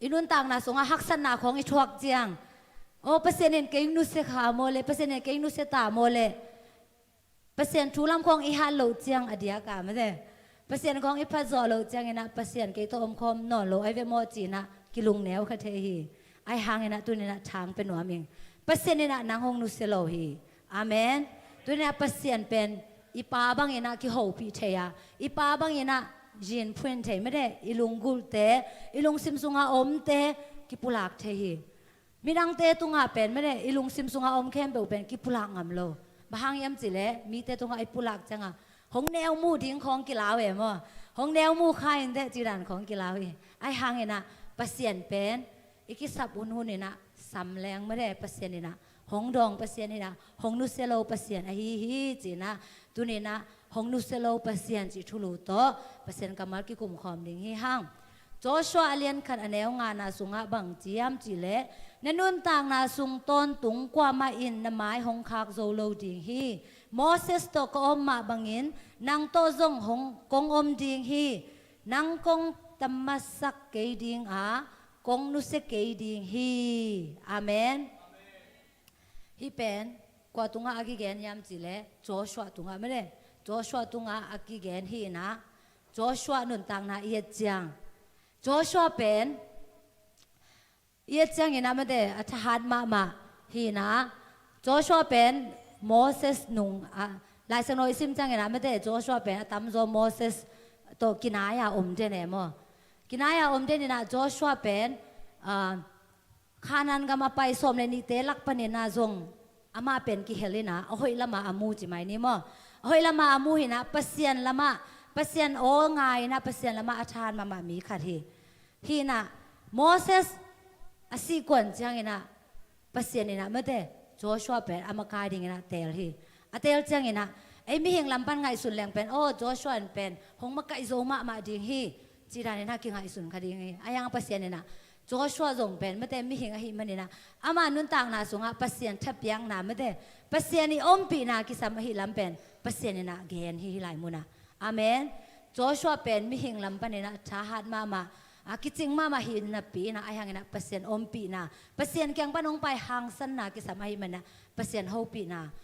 i nuntakna sungah haksatna khawng i thuak ciang, aw, Pasian in kei nusia kha maw le, Pasian in kei nusia ta maw le, Pasian thu lam khawng i hat loh ciang a diak a mate, Pasian khawng i phat zawh loh cianginah Pasian kei tawh om khawm nawn lo ahi ve maw cinah kilungneu kha thei hi. Ahi hanginah tuninah tha hong pia nuam ing. Pasian innah nang hong nusia lo hi. Amen. Tuninah Pasian pen i Pa banginah kihopih thei a, i Pa banginah zinphuin thei mate, i lunggulte, i lungsim sunga omte kipulak thei hi. Midangte tungah pen mate i lungsim sunga om khempeuh pen kipulak ngam lo. Bang hang hiam cihleh mite tungah i pulak cianga hong neu mu ding khawng kilau e maw. Hong neu mu kha inteh cidan khawng kilau hi. Ahi hanginah Pasian pen i kisap hunhuninah samleng mate Pasian innah hong dawng Pasian innah hong nusia lo Pasian ahi hi cinah tuninah hong nusia lo Pasian cih thulu tawh Pasian kammal kikum khawm ding hi hang. Joshua a lian khat a neu ngana sungah bang ci hiam cihleh, na nuntakna sung tawntung kuamah in na mai hong khak zo lo ding hi. Moses tawh ka om mah bangin nang tawh zong hong kong om ding hi. Nang kong tam masak kei ding a, kong nusia kei ding hi. Amen. Hih pen kua tungah a kigen hiam cihleh Joshua tungah mate, Joshua tungah a kigen hinah, Joshua nuntakna i et ciang, Joshua pen i et cianginah mate a thahat mahmah hinah, Joshua pen Moses nung a, Laisiangtho i sim cianginah mate Joshua pen a tamzaw Moses tawh kinai-a om den e maw. Kinai-a om den innah Joshua pen, ah, Kanaan gam a pai sawm le nihte lak paninah zong amah pen kihel innah a hoih lamah a mu ci mai ni maw. A hoih lamah a mu hinah Pasian lamah, Pasian aw ngai innah Pasian lamah a thahat mahmah mi khat hi. Hinah Moses a sih kuan cianginah Pasian innah mate Joshua pen a makai dinginah teel hi. A teel cianginah ei mihing lam pan ngaihsun leng pen, aw, Joshua in pen hong makaih zo mahmah ding hi. Cidaninah kingaihsun kha ding hi. Ahi hang Pasian innah Joshua zong pen mate mihing ahih maninah ama nuntakna sungah Pasian thapiakna mate Pasian i ompihna kisam ahih lam pen Pasian innah gen hi hih lai munah. Amen. Joshua pen mihing lam paninah thahat mahmah, a kicing mahmah hi napi innah ahi hanginah Pasian ompihna, Pasian kiang pan hong pai hangsanna kisam ahih maninah Pasian hopihna,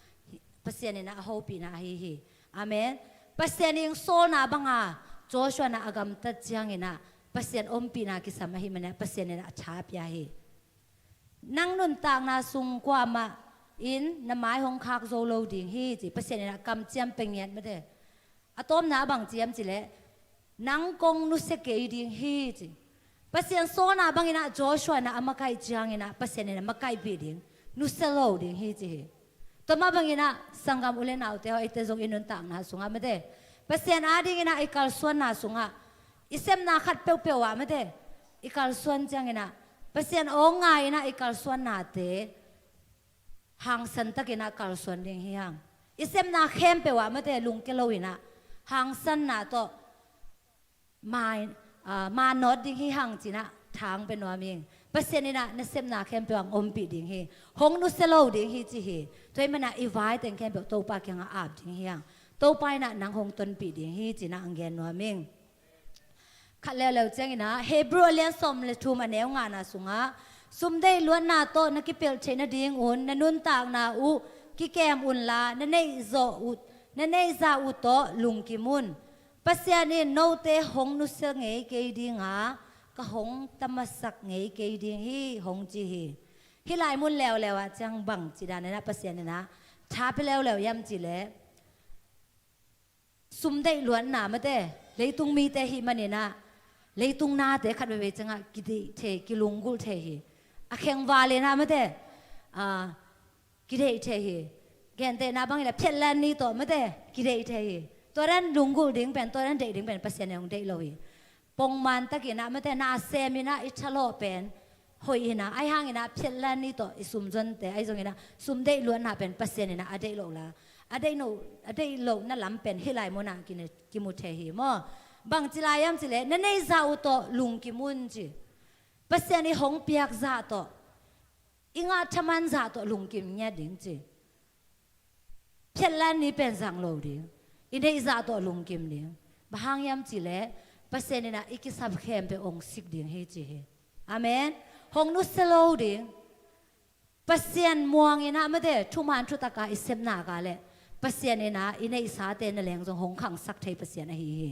Pasian innah a hopihna ahi hi. Amen. Pasian i hong sawlna banga Joshua na a gamtat cianginah Pasian ompihna kisam ahih maninah Pasian innah a tha pia hi. Nang nuntakna sung kuamah in na mai hong khak zo lo ding hi ci. Pasian innah kamciam pia ngiat mate. A tawpna a bang ci hiam cihleh, nang kong nusia kei ding hi ci. Pasian sawlna banginah Joshua na a makaih cianginah Pasian innah makaihpih ding, nusia lo ding hi ci hi. Tua mah banginah sanggam u le naute haw, eite zong i nuntakna sungah mate Pasian a dinginah i kalsuanna sungah, i sepna khat peuhpeuh ah mate i kalsuan cianginah Pasian aw ngai innah i kalsuannate hangsan takinah kalsuan ding hi hang. I sepna khempeuh ah mate lungke loinah hangsanna tawh mai, ah, manawt ding hi hang cinah thang pe nuam ing. Pasian innah na sepna khempeuh ang ompih ding hi. Hong nusia lo ding hi ci hi. Tua ahih manah i vai teng khempeuh Topa kiangah ap ding hi hang. Topa innah nang hong tonpih ding hi cinah ang gen nuam ing. Khat leuleu cianginah Hebrew a lian sawm le thum a neu ngana sungah, sumdeih luatna tawh na kipelh theih nadingun na nuntakna uh Kikem unla, na neih zawh uh, na neih zah uh tawh lungkim un. Pasian in note hong nusia ngei kei dinga, ka hong tamasak ngei kei ding hi, hong ci hi. Hih lai mun leuleu ah ciang bang ci dan inah Pasian inah tha pia leuleu hiam cih leh, sum deih luatna mate, leitung mite hih maninah leitung nate khat veivei ciangah kideih thei, kilunggulh thei hi. A khengval inah mate, a, kideih thei hi. Gentehna bangin a phiatlan ni tawh mate kideih thei hi. Tua dan lunggulh ding pen, tua dan deih ding pen Pasian in hong deih lo hi. Pongman takinah mate, na sem inah i thalawh pen hoih inah, ahi hanginah phiatlan ni tawh i sum zonte ahi zonginah sum deih luatna pen Pasian inah a deih loh la, a deih no, a deih lohna lam pen hih lai munah kine, kimu thei hi maw. Bang ci lai hiam cih leh, na neih zah uh tawh lungkim un ci. Pasian i hong piak zah tawh, i ngah thaman zah tawh lungkim ngiat ding ci. Phiatlan ni pen zang lo ding, i neih zah tawh lungkim ding. Bang hang hiam cih leh, Pasian inah i kisap khempeuh hong sik ding hi ci hi. Amen. Hong nusia lo ding. Pasian muang inah mate, thuman thutaka i sepna ka leh Pasian inah i neihsate na leng zong hong khangsak thei Pasian ahi hi.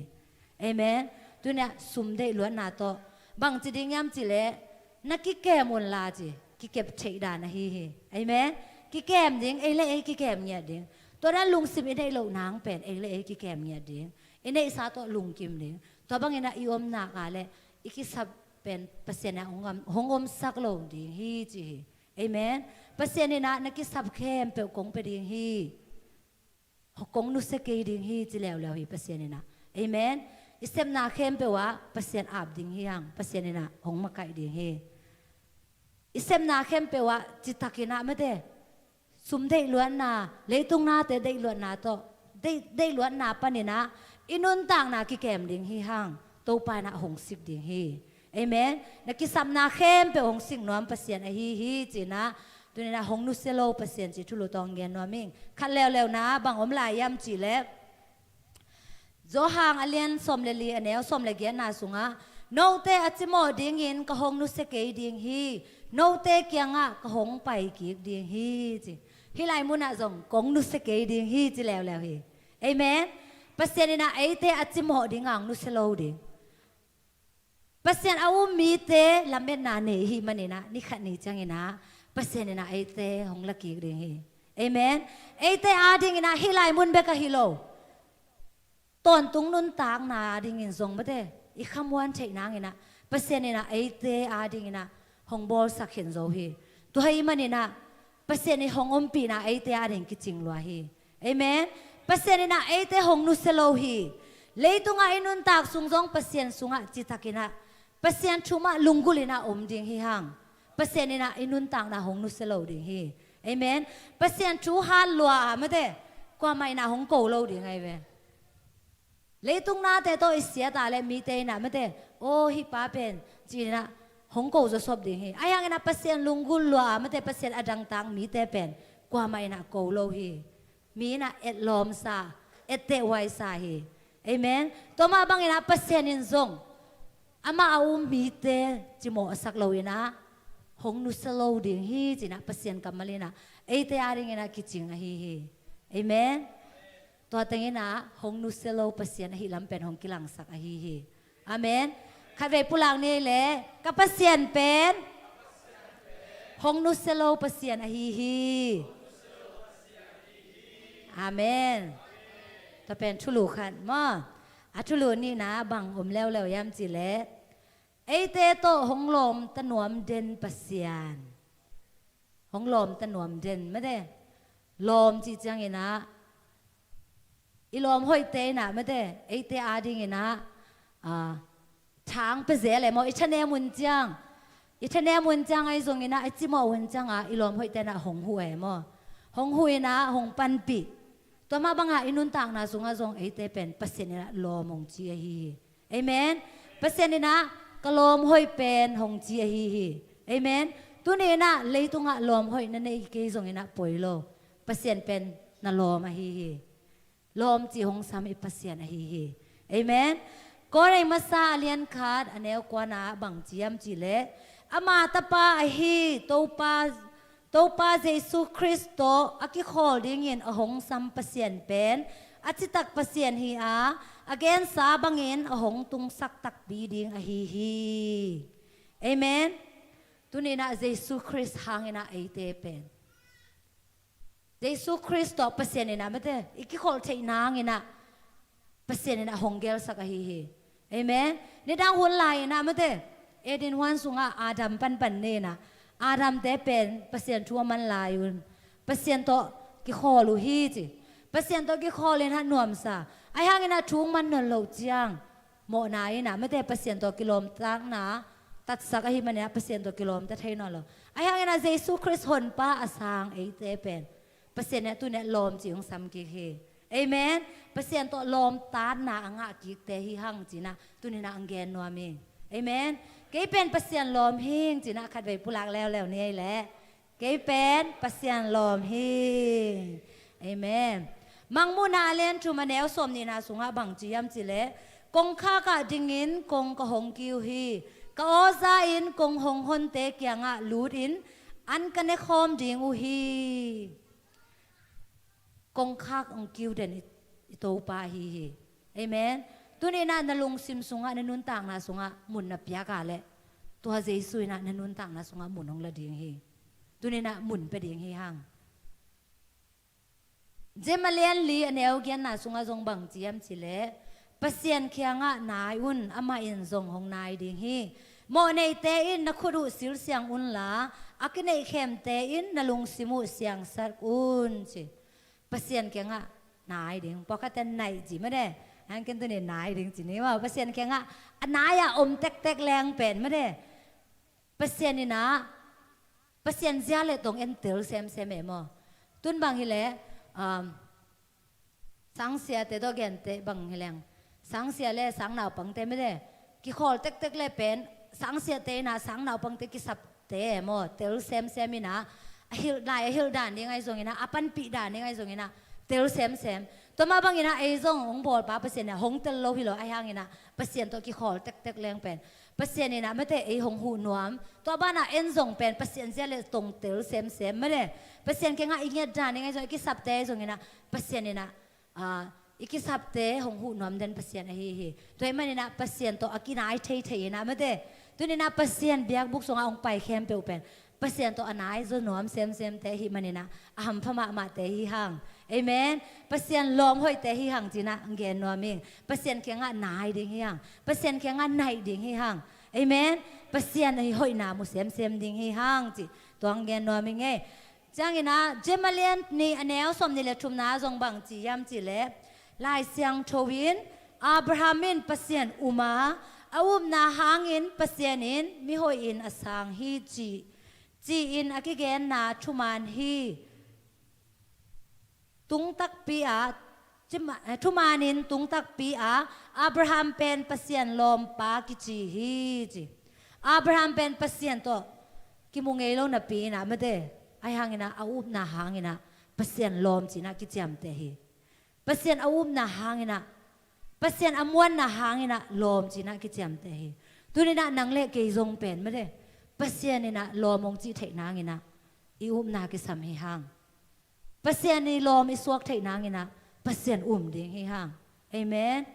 Amen. Tuni-ah sum deih luatna tawh bang ci ding hiam cih leh, na kikem unla ci, kikep theih dan ahi hi. Amen. Kikem ding, ei le ei kikem ngiat ding. Tua dan lungsim i neih loh nang pen ei le ei kikem ngiat ding. I neihsa tawh lungkim ding. Tua bangin ah i omna ka leh i kisap pen Pasian ah hong om, hong omsak lo ding hi ci hi. Amen. Pasian inah na kisap khempeuh kong pia ding hi. Kong nusia kei ding hi ci leuleu hi Pasian inah. Amen. I sepna khempeuh ah Pasian ap ding hi hang, Pasian inah hong makaih ding hi. I sepna khempeuh ah citak inah mate, sum deih luatna, leitung nate deih luatna tawh, deih, deih luatna paninah i nuntakna kikem ding hi hang, Topa inah hong sik ding hi. Amen. Na kisapna khempeuh hong sik nuam Pasian ahi hi ci-inah, tuni-inah hong nusia lo Pasian cih thulu tawh gen nuam ing. Khat leuleu na bang om lai hiam cih leh, Johan a lian sawm le li, a neu sawm le giatna sungah, note a cimawh dingin ka hong nusia kei ding hi, note kiangah ka hong pai kik ding hi ci. Hih lai munah zong kong nusia kei ding hi ci leuleu hi. Amen. Pasian inah eite a cimawh dingah hong nusia lo ding. Pasian a um mite lametna nei hi maninah, ni khat ni cianginah Pasian inah eite hong lakik ding hi. Amen. Eite adinginah hih lai mun bek ahi lo, tawntung nuntakna adingin zong mate, i khamuan theih nanginah Pasian inah eite adinginah hong bawlsak khin zo hi. Tua hi maninah Pasian i hong ompihna eite ading kicing lua hi. Amen. Pasian inah eite hong nusia lo hi. Leitungah i nuntak sung zong Pasian sungah citakinah, Pasian thu mah lunggulh inah om ding hi hang. Pasian inah i nuntakna hong nusia lo ding hi. Amen. Pasian thu hat lua a mate, kuamah inah hong ko lo ding ahi ve. Leitung nate tawh i siata le mite inah mate, aw hih pa pen ci-inah hong ko zawsop ding hi. Ahi hanginah Pasian lunggulh lua a mate, Pasian a dangtak mite pen kuamah inah ko lo hi. Mi inah etlawmsa, ettehhuaisa hi. Amen. Tua mah banginah Pasian in zong amah a um mite cimawhsak lo inah hong nusia lo ding hi ci-inah Pasian kammal inah eite adinginah kicing ahi hi. Amen. Tua tenginah hong nusia lo Pasian ahih lam pen hong kilangsak ahi hi. Amen. Khatvei pulak ni ei leh, ka Pasian pen hong nusia lo Pasian ahi hi. Amen. Tua pen thulu khat maw. A thulu nihna bang om leuleu hiam cih leh, eite tawh hong lawmta nuam den Pasian. Hong lawmta nuam den mate. Lawm cih cianginah i lawm hoihte inah mate, eite adinginah, a, thang pia zel e maw, i thanem hun ciang, i thanem hun ciang ahi zonginah, i cimawh hun ciangah i lawm hoihte inah hong huh e maw. Hong huh inah hong panpih. Tua mah bangah i nuntakna sungah zong eite pen Pasian inah lawm hong ci ahi hi. Amen. Pasian inah ka lawm hoih pen hong ci ahi hi. Amen. Tuni inah leitungah lawm hoih na nei kei zonginah poi lo. Pasian pen na lawm ahi hi. Lawm cih hong sam i Pasian ahi hi. Amen. Korin masa a lian khat a neu kuana bang ci hiam cih leh, ama tapa ahi Topa Topa Jesu Khrist tawh a kikhawl dingin a hong sam Pasian pen a citak Pasian hi a, a gensa bangin a hong tungsak takpi ding ahi hi. Amen. Tuninah Jesu Khrist hanginah eite pen Jesu Khrist tawh Pasian inah mate i kikholh theih nanginah Pasian inah hong gelsak ahi hi. Amen. Nidang hun lai inah mate Eden huan sungah Adam panpan ninah Adamte pen Pasian thu a man lai un Pasian tawh kikhawl uh hi ci. Pasian tawh kikhawl inah nuamsa ahi hanginah thu man nawn loh ciang mawhna inah mate Pasian tawh kilawmtatna tatsak ahi maninah Pasian tawh kilawmta thei nawn lo. Ahi hanginah Jesu Khrist honpa a sang eite pen Pasian inah tuninah lawm ci hong sam kik hi. Amen. Pasian tawh lawmtatna a ngah kikte hi hang cinah tuninah ang gen nuam hi. Amen. Kei pen Pasian lawm hing cinah khatvei pulak leuleu ni ei leh. Kei pen Pasian lawm hi. Amen. Mangmuhna a lian thum a neu sawm nihna sungah bang ci hiam cileh, kongkhak ah dingin kong ka hong kiu hi. Ka awza in kong hong honte kiangah lutin an ka nekhawm ding uh hi. Kongkhak hong kiu den i, i Topa ahi hi. Amen. Tuninah na lungsim sungah na nuntakna sungah mun na piak a leh tua Jesu inah na nuntakna sungah mun hong la ding hi. Tuninah mun pia ding hi hang. Jem a lian li a neu giatna sungah zong bang ci hiam cileh, Pasian kiangah nai un, amah in zong hong nai ding hi. Mawhneite in na khut uh silsiang unla a kineihkhemte in na lungsim uh siangsak un ci. Pasian kiangah nai ding. Pawlkhatte naih ci mate. Hangken tuni nai ding ci ni maw. Pasian kiangah a nai-ah om tektek leng pen mate Pasian inah Pasian zia le tong en tel semsem e maw. Tun bang hileh um, sangsiate tawh gente bang hileng sangsia le sangnaupangte mate kikhawl tektek le pen sangsiate inah sangnaupangte kisapte e maw tel semsem inah a hilh lai a hilh dan ding ahi zonginah a panpih dan ding ahi zonginah tel semsem. Tua mah banginah ei zong hong bawlpa Pasian inah hong tel lo hi lo ahi hanginah Pasian tawh kikhawl tektek leng pen Pasian inah mate ei hong huh nuam. Tua banah en zong pen Pasian zia le tong tel semsem mate Pasian kiangah i ngiat dan ding ahi zong i kisapte ahi zonginah Pasian inah ah, i kisapte hong huh nuam den Pasian ahi hi. Tua ahih maninah Pasian tawh a kinai theithei inah mate tuninah Pasian biakbuk sungah hong pai khempeuh pen Pasian tawh a nai zaw nuam semsemte ahi maninah a hampha mahmahte hi hang. Amen. Pasian lawm hoihte hi hang cinah ang gen nuam ing. Pasian kiangah nai ding hi hang. Pasian kiangah naih ding hi hang. Amen. Pasian i hoihna mu semsem ding hi hang ci. Tua ang gen nuam ing e. Cianginah Jem a lian nih a neu sawm nih le thumna zong bang ci hiam cileh, Lai Siangtho in Abraham in Pasian um a a upna hangin Pasian in mihoihin a sang hi ci, ci-in a kigenna thuman hi. Tungtakpi ah Cima- eh, thumanin tungtakpi ah Abraham pen Pasian lawmpa kici hi ci. Abraham pen Pasian tawh kimu ngei lo napi inah mate ahi hanginah a upna hanginah Pasian lawm cinah kiciamteh hi. Pasian a upna hanginah Pasian a muanna hanginah lawm cinah kiciamteh hi. Tuninah nang le kei zong pen mate Pasian inah lawm hong cih theih nanginah i upna kisam hi hang. Pasian i lawm i suak theih nanginah Pasian um ding hi hang. Amen.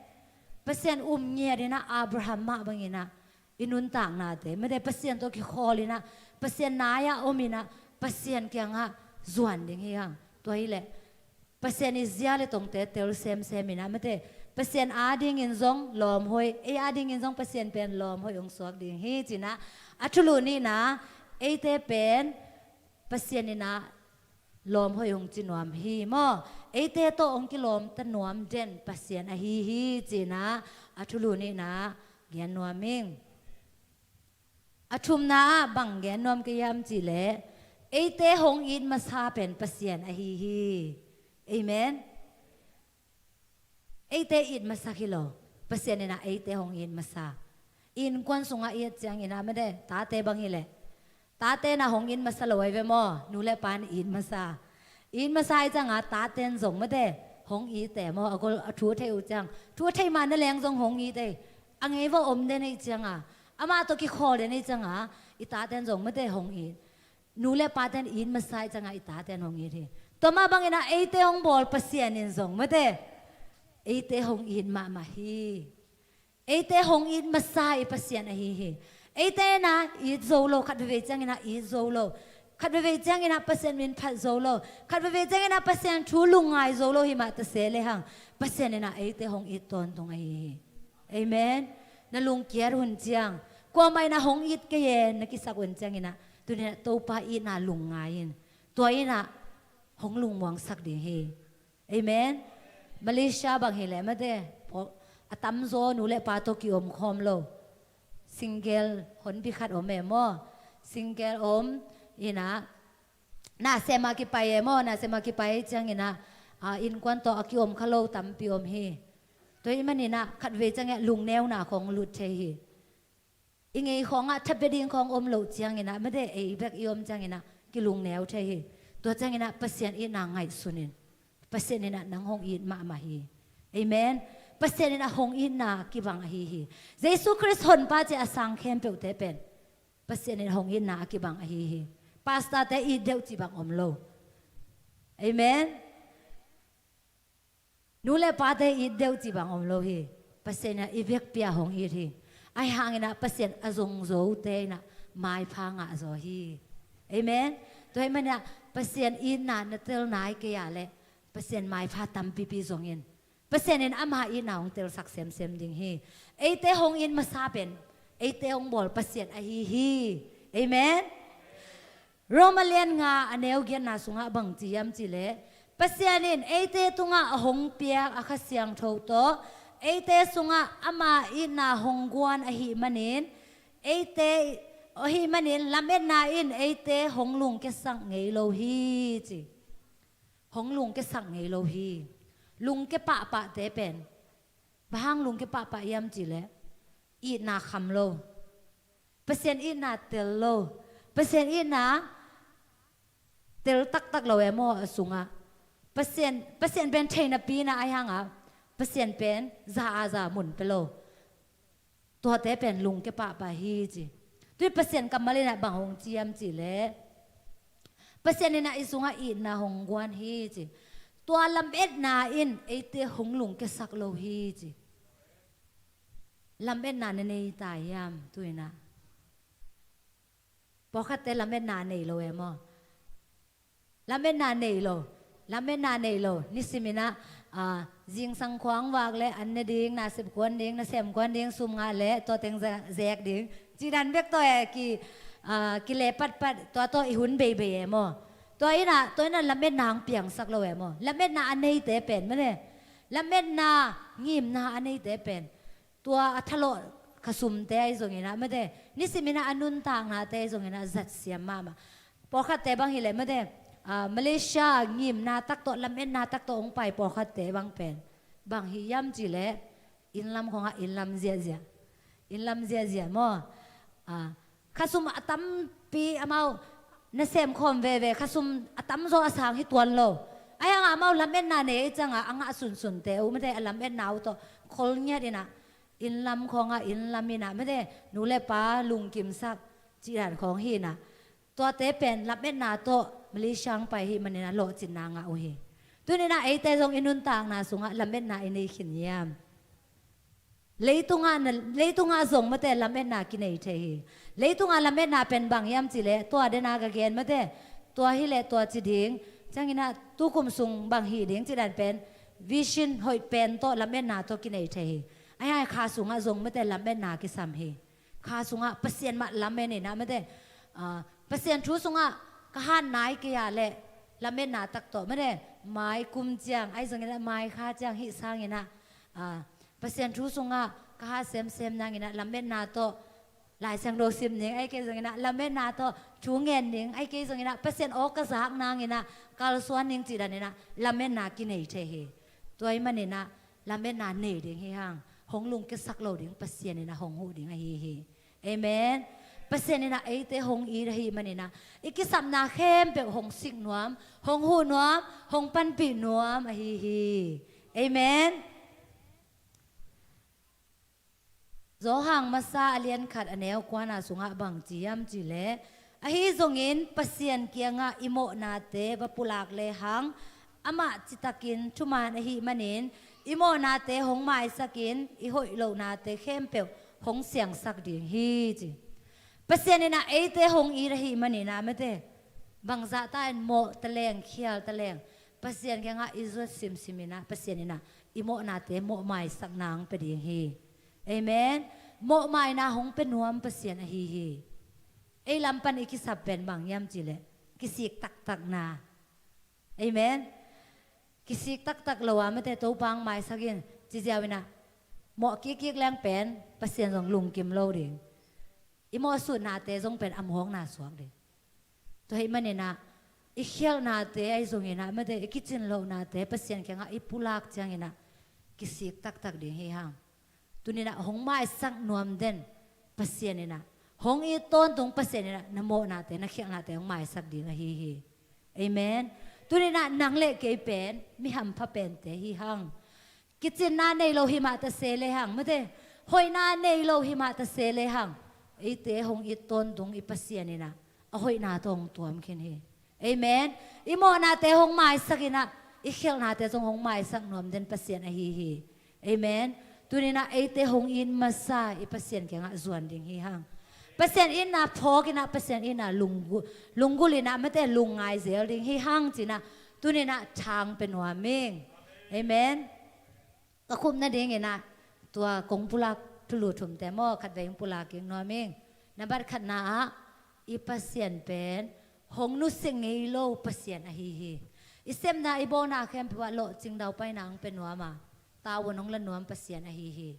Pasian um ngiat inah Abraham mah banginah i nuntaknate mate Pasian tawh kikhawl inah Pasian nai-ah om inah Pasian kiangah zuan ding hi hang. Tua hileh Pasian i zia le tongte tel semsem inah mate Pasian adingin zong lawm hoih, ei adingin zong Pasian pen lawm hoih hong suak ding hi cinah a thulu nihna eite pen Pasian inah lawm hoih hong ci nuam hi maw? Eite tawh hong kilawmta nuam den Pasian ahi hi cinah a thulu nihna gen nuam ing. A thumna ah bang gen nuam ka hiam cihleh eite hong it masa pen Pasian ahi hi. Amen. Eite it masak hi lo. Pasian inah eite hong it masa. Innkuan sungah i et cianginah mate tate bang hileh tate na hong it masa lo ahi ve maw? Nu le pa na it masa. It masa ahi cianga taten zong mate hong ite maw? A gol a thu a theih uh ciang thu a theih mah na leng zong hong ite. A ngei va om den ahi cianga amah tawh kikhawl den ahi cianga i taten zong mate hong it. Nu le pate'n it masa i ciangah i tate'n hong it hi. Tua mah bangin ah eite hong bawl Pasian in zong mate, eite hong it mahmah hi. Eite hong it masa i Pasian ahi hi. Eite in ah it zo lo, khat veivei ciangin ah it zo lo, khat veivei ciangin ah Pasian min phat zo lo, khat veivei ciangin ah Pasian thu lungngai zo lo hi mah ta se lehang, Pasian in ah eite hong it tawntung ahi hi. Amen. Na lungkiat hun ciang, kuamah in ah hong it kei e na kisak hun ciangin ah, tuni-in ah Topa itna lungngai in, tua in ah hong lungmuangsak ding hi. Amen. Malaysia bang hi leh mate, a tamzaw nu le pa tawh kiom khawm lo. Single, honpi khat om e maw? Single om in ah, nasem a kipai e maw? Nasem a kipai ciangin ah, a, innkuan tawh a kiom kha lo tampi om hi. Tua ahih manin ah khat vei ciangin ah lungneuna khawng lut thei hi. I ngei khawngah tha pia ding khawng om loh ciangin ah mate, ei bek i om ciangin ah kilungneu thei hi. Tua ciangin ah Pasian itna ngaihsun in. Pasian in ah nang hong it mahmah hi. Amen. Pasian in ah hong itna kibang ahi hi. Jesu Khrist honpa ci a sang khempeuhte pen Pasian in ah hong itna a kibang ahi hi. Pastorte it deuh cih bang om lo. Amen. Nu le pate it deuh cih bang om lo hi. Pasian in ah i vekpi-a hong it hi. Ahi hangin ah Pasian a zong zote in ah maipha ngah zaw hi. Amen. Tua ahih manin ah Pasian itna na tel nai kei a leh Pasian maipha tampipi zong in, Pasian in ama itna hong telsak semsem ding hi. Eite hong it masa pen eite hong bawl Pasian ahi hi. Amen. Roma lian nga a neu giatna sungah bang ci hiam cih leh, Pasian in eite tungah a hong piak a Kha Siangtho tawh eite sungah ama itna hong guan ahih manin, eite, ahih manin lametna in eite hong lungkiasak ngei lo hi ci. Hong lungkiasak ngei lo hi. Lungkia pahpahte pen bang hang lungkia pahpah hiam cih leh, itna kham lo. Pasian itna tel lo. Pasian itna tel taktak lo e maw a sungah. Pasian, Pasian pen thei napi in ah ahi hangah Pasian pen za a za mun pia lo. Tuate pen lungkia pahpah hi ci. Tui Pasian kammal in ah bang hong ci hiam cih leh, Pasian in ah i sungah itna hong guan hi ci. Tua lametna in eite hong lungkiasak lo hi ci. Lametna na nei ta hiam tu-in ah? Pawlkhatte lametna nei lo e maw? Lametna nei lo. Lametna nei lo. Nisimin ah, ah, zingsang khuang vak le an ne ding, nasep kuan ding, nasem kuan ding, sum ngah le tua teng za-, zek ding. Cih dan bek tawh e ki, ah, kile patpat, tua tawh i hun beibei e maw? Tua in ah, tua in ah lametna hong piangsak lo e maw? Lametna a neite pen mate, lametna ngimna a neite pen tua a thalawh khasumte ahi zongin ah mate, nisimin ah a nuntaknate ahi zongin ah zatsiam mahmah. Pawlkhatte bang hi leh mate, ah, Malaysia ngimna tak tawh, lametna tak tawh hong pai pawlkhatte bang pen bang hi hiam cih leh, innlam khawngah innlam ziahziah. Innlam ziahziah maw? Ah, khasum a tampi amau nasem khawm veve, khasum a tamzaw a sang hi tuan lo. Ahi hangah amau lametna nei ahih ciangah a ngah sunsunte uh mate, a lametna uh tawh khol ngiat in ah, innlam khawngah innlam in ah mate, nu le pa lungkimsak cih dan khawng hi in ah. Tuate pen lametna tawh Malaysia hong pai ahih manin ah lawhcinna ngah uh hi. Tuni-in ah eite zong i nuntakna sungah lametna i nei khin hiam? Leitungah na, leitungah zong mate lametna kinei thei hi. Leitungah lametna pen bang hiam cih leh, tua den a ka gen mate, tua hi leh tua ci ding, ciangin ah tukum sung bang hih ding cih dan pen, vision hoih pen tawh lametna tawh kinei thei hi. Ahi hang kha sungah zong mate lametna kisam hi. Kha sungah Pasian mah lamen in ah mate, ah, Pasian thu sungah ka hat nai kei a leh lametna tak tawh mate, mai kum ciang, ahi zongin ah mai kha ciang hih sangin ah, ah, Pasian thu sungah ka hat semsem nangin ah lametna tawh Lai Siangtho sim ning, ahi kei zongin ah lametna tawh thu ngen ning, ahi kei zongin ah Pasian aw ka zak nangin ah kalsuan ning cih danin ah lametna kinei thei hi. Tua ahih manin ah lametna nei ding hi hang, hong lungkiasak lo ding Pasian in ah hong huh ding ahi hi. Amen. Pasian in ah eite hong it ahih manin ah i kisapna khempeuh hong sik nuam, hong huh nuam, hong panpih nuam ahi hi. Amen. Johan masa a lian khat a neu kuana sungah bang ci hiam cih leh, Ahi zongin Pasian kiangah i mawhnate va pulak lehang, amah citakin thuman ahih manin i mawhnate hong maisakin i hoih lohnate khempeuh hong siangsak ding hi, ci. Pasian in ah eite hong it ahih manin ah, mate, bangzah ta in mawh taleng, khial taleng, Pasian kiangah i zuat simsim in ah, Pasian in ah i mawhnate mawh maisak nang pia ding hi. Amen. Mawh maina hong pia nuam Pasian ahi hi. Ei lam pan i kisap pen bang hiam cih leh kisik taktakna. Amen. Kisik taktak lo a, mate, Topa hong maisak in ci ziau in ah, mawh kikkik leng pen Pasian zong lungkim lo ding. I mawhsutnate zong pen a mawkna suak ding. Tua ahih manin ah i khialhnate ahi zongin ah, mate, i kicin lohnate Pasian kiangah i pulak ciangin ah kisik taktak ding hi hang. Tuni in ah hong maisak nuam den Pasian in ah, hong it tawntung Pasian in ah na mawhnate, na khialhnate hong maisak ding ahi hi. Amen. Tuni in ah nang le kei pen mi hampha pente hi hang. Kicinna nei lo hi mah ta se lehang, mate, hoihna nei lo hi mah ta se lehang, eite hong it tawntung i Pasian in ah a hoihna tawh hong tuam khin hi. Amen. I mawhnate hong maisak in ah, i khialhnate zong hong maisak nuam den Pasian ahi hi. Amen. Tuni in ah eite hong it masa i Pasian kiangah zuan ding hi hang. Pasian itna phawk in ah, Pasian itna lunggulh, lunggulh in ah, mate, lungngai zel ding hi hang ci in ah, tuni in ah thang pia nuam ing. Amen. Ka khupna dingin ah tua kong pulak thulu thumte maw, khatvei hong pulak kik nuam ing. Nambat khatna ah, i Pasian pen hong nusia ngei lo Pasian ahi hi. I sepna, i bawlna khempeuh ah lawhcing daupaina hong pia nuam a, tavuan hong la nuam Pasian ahi hi.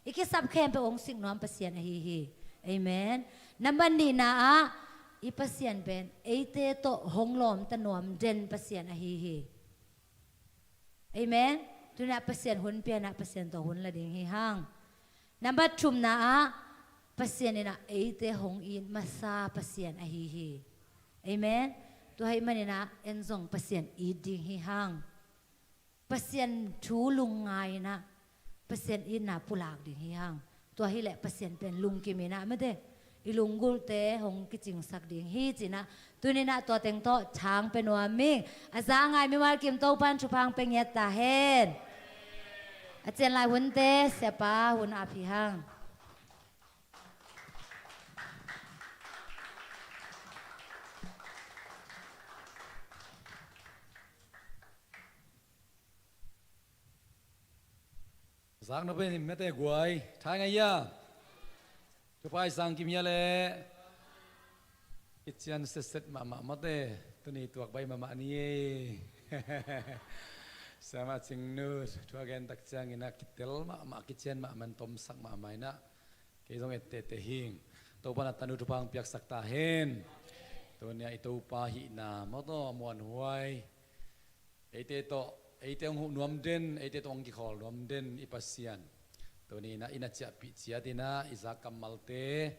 I kisap khempeuh hong sik nuam Pasian ahi hi. Amen. Nambat nihna ah, i Pasian pen eite tawh hong lawmta nuam den Pasian ahi hi. Amen. Tuni in ah Pasian hun pia in ah Pasian tawh hun la ding hi hang. Nambat thumna ah, Pasian in ah eite hong it masa Pasian ahi hi. Amen. Tua ahih manin ah en zong Pasian it ding hi hang. Pasian thu lungngai in ah Pasian itna pulak ding hi hang. Tua hileh Pasian pen lungkim in ah, mate, i lunggulhte hong kicingsak ding hi ci in ah, tuni in ah tua teng tawh thang pia nuam ing. A za a ngai mimal kim Topa'n thupha hong pia ngiat ta hen. A cian lai hunte siapa hun ap hi hang. Zak na pen mate guai, thai ngai ia. Tupai sang kim ia le. Kician setset mahmah mate, tuni tuak bai mahmah ni ei. Siamah Cingnu thu a gen tak ciangin ah kitel mahmah, kician mahmah, tomsak mahmah in ah, kei zong etteh teh hing. Topa'n a tanu thupha hong piaksak ta hen. Tuni a i Topa hihna mawtaw muanhuai, eite tawh, eite hong huh nuam den, eite tawh hong kikhawl nuam den i Pasian, tuni in ah i na ciahpih ciat in ah i zak kammalte,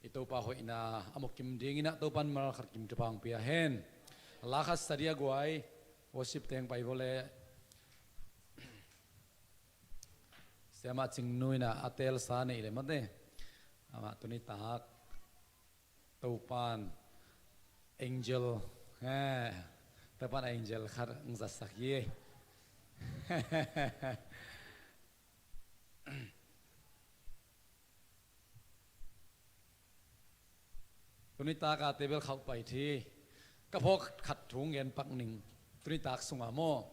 i Topa hoihna a mukim dingin ah Topa'n mal khat kim thupha hong pia hen. La khat sa dia guai, worship teng pai vawleh. Siamah Cingnu in ah a telsa neih leh mate, amah tuni tak Topa'n angel, eh, Topa'n angel khat hong zatsak hi. Tuni tak a table khauh pai thi. Ka phawk khat thu ngen pak ning. Tuni tak sungah maw,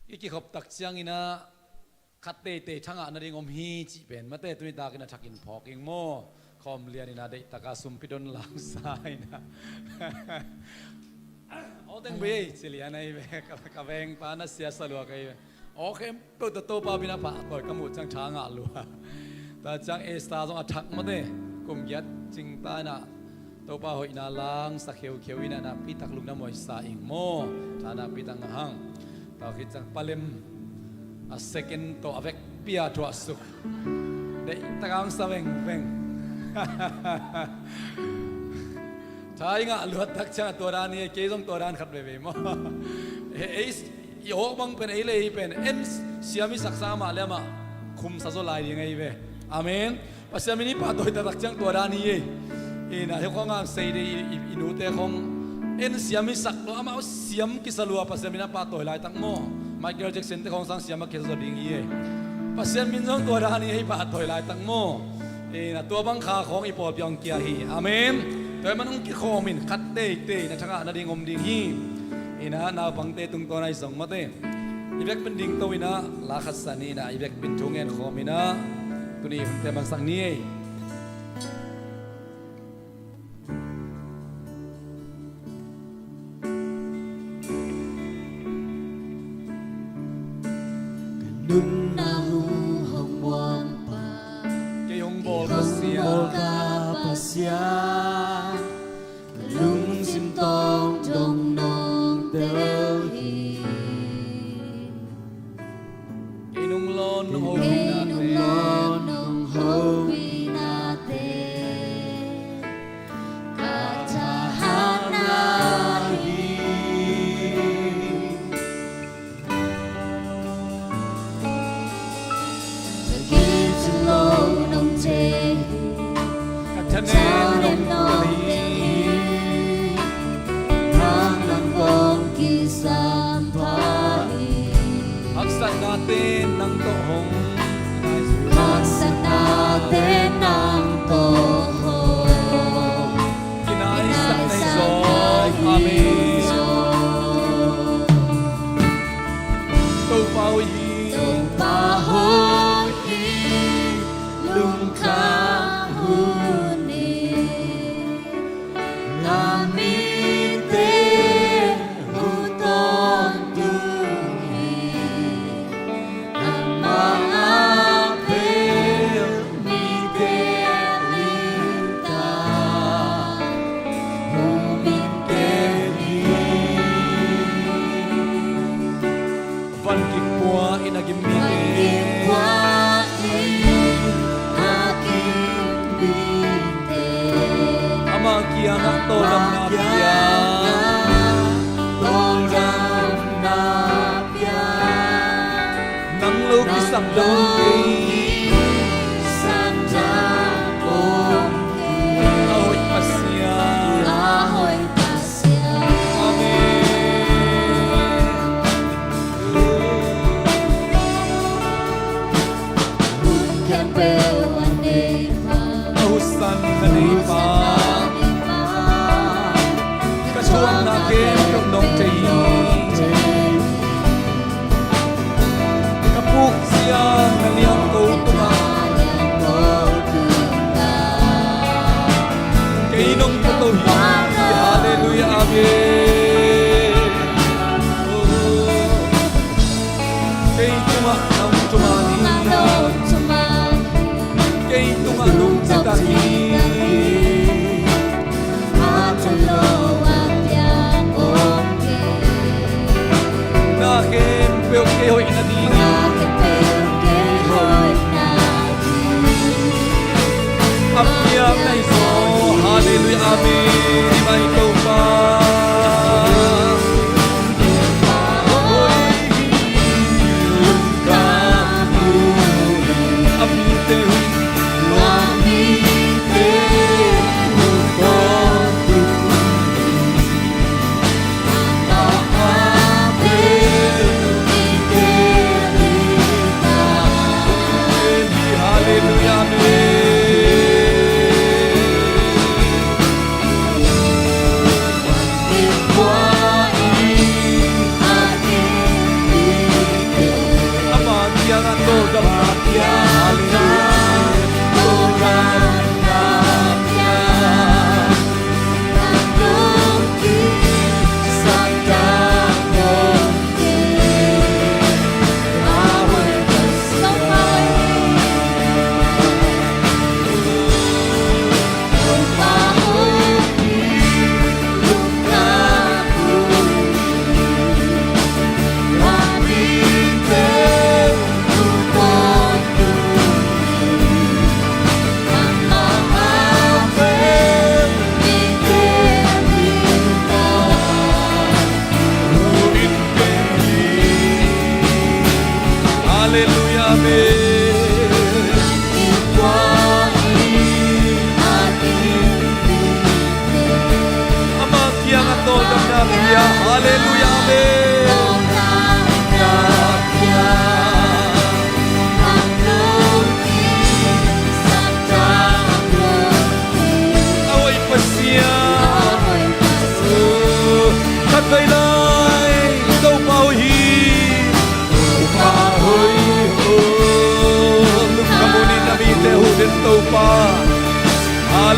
i kikhop tak ciangin ah khat teitei thangah nading om hi cih pen mate, tuni takin a thakin phawk ing maw. Khawm lian in ah deih taka sumpi don langsa in ah. Aw teng bei ei, ci lian ahi ve. Ka, ka vengpa na sia sa lua ka hi ve. Aw khempeuh tawh Topa min a pha tawi ka muh ciang tha ngah lua. Tua ciang Esther zong a thak mate, kum giat cing ta in ah Topa hoihna langsa kheukheu in ah nakpi tak lungdam huai sa ing maw. Tha nakpi tak ngah hang. Tua khit ciang palem a second tawh a vekpi a thuahsuk. Deih tak hong sa vengveng. Tha i ngah luat tak ciang a tua dan hi, kei zong tua dan khat veivei maw. He, ei, i awk bang pen ei le ei pen en siam i saksa mah le amah khumsa zaw lai ding ahi ve. Amen. Pasian min i pahtawi taktak ciang tua dan hi ei. Ina, hi khong a sei dei i, i, i nute khong en siam i sak lo, amau siam kisa lua, Pasian min a pahtawi laitak maw. Michael Jackson te khong sang siam a kisa zaw ding hi e. Pasian min zong tua dan hi e, pahtawi laitak maw. Ina, tua bang kha khong i pawlpi hong kia hi. Amen. Tua hi man hong kikhawm in khat teitei na thangah na ding om ding hi. Ina, naupangte tungtawn ahi zong mate. I vekpi in ding to ina, la khat sa ni ina, i vekpi in thu ngen khawm ina. Tuni hun te mansak ni e. Ka nunna hu hong muangpa, kei hong bawl Pasian, ka lungsim tawng dong nongtel hi. Kei nung lawn nong hopi nate, ka thahatna hi. Ka kicing lo nong thei hi. Ka thanem nong tel hi. Nang nang kong kisam pha hi. Haksatnate nang tawh hong, haksatnate nang tawh hong, kinaisak na hi zaw. Amen. Topa hoih hi. Topa hoih hi. Lungkham hun hi. Na mite uh tawntung hi. Amah a bel mite limtak hong min kem hi. Van kik pua in a gim mite, van kik pua in a gim mite, ama kiangah tawldamna pia, ama kiangah tawldamna pia. Nang lo kisam dang kei, kisam dang kong kei. A hoih Pasian, a hoih Pasian. Amen. Hun khempeuh a neipa, a hutsan na neipa, ka thuakna khempeuh nong thei hi. Ka puk ciang na liang ko tungah, kei nong pia to hi. Halleluiah, amen. Kei tungah nang tungah hi.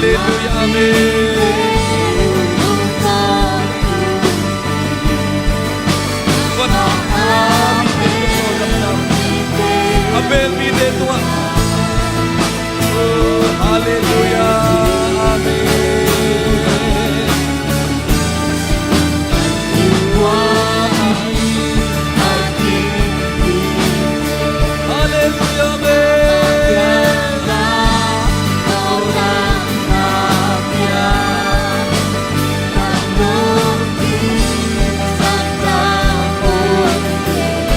Halleluia, amen. A bel mite tungah. Oh, halleluia, amen. Halleluia, amen.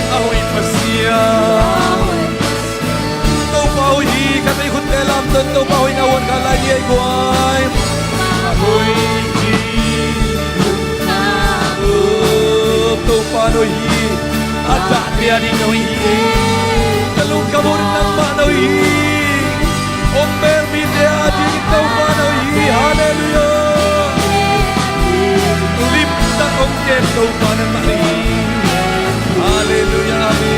A hoih Pasian. Topa hoih hi, khatvei khutte lamto in Topa hoihna huat kha lai ni ei guai. A hoih hi. Oh, Topa na hoih hi. A dahte ading na hoih hi. Ka lungkham hun nangmah na hoih hi. Hong bel mite ading Topa na hoih hi. Halleluia. Limtak hong kem Topa nangmah na hoih hi. Halleluia, amen.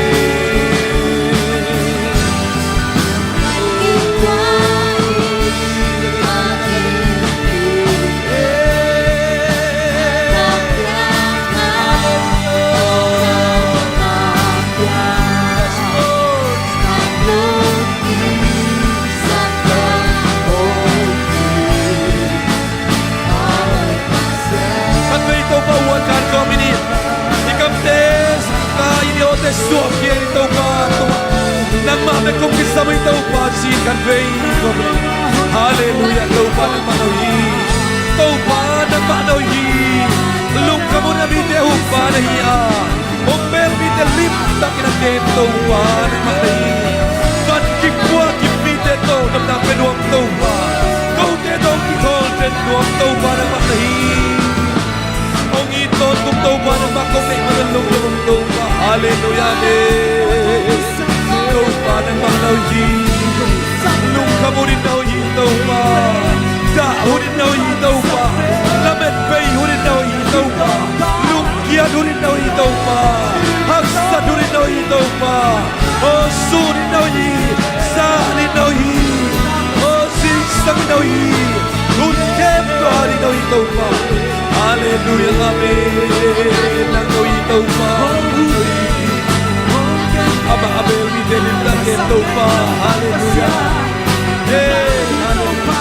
Khatvei Topa huat kha in kong min in, i kamte, ka inn i awte suah khia in Topa tungah, nangmah bek kong kisam in Topa ci in khatvei kong min in. Halleluia, Topa nangmah na hoih hi. Topa nangmah na hoih hi. Lungkham un, a mite hong pa na hi a, hong bel mite limtakin a kem Topa nangmah na hi. Van kip khua kip mite tawh damna pia nuam Topa. Kote tawh kikholhten nuam Topa nangmah na hi. Hong it tawntung Topa nangmah kong neih mah bel lungdam ung Topa. Halleluia, amen. Topa nangmah na hoih hi. Lungkham hun in na hoih hi Topa. Dah hun in na hoih hi Topa. Lamet bei hun in na hoih hi Topa. Lungkiat hun in na hoih hi Topa. Haksat hun in na hoih hi Topa. Aw, sun in na hoih hi. Zal in na hoih hi. Aw, zingsang in na hoih hi. Hun khempeuh ading na hoih hi Topa. Halleluia, amen. Nang na hoih hi Topa. Amah a bel mite limtak kem Topa. Halleluia. Hey, halleluia.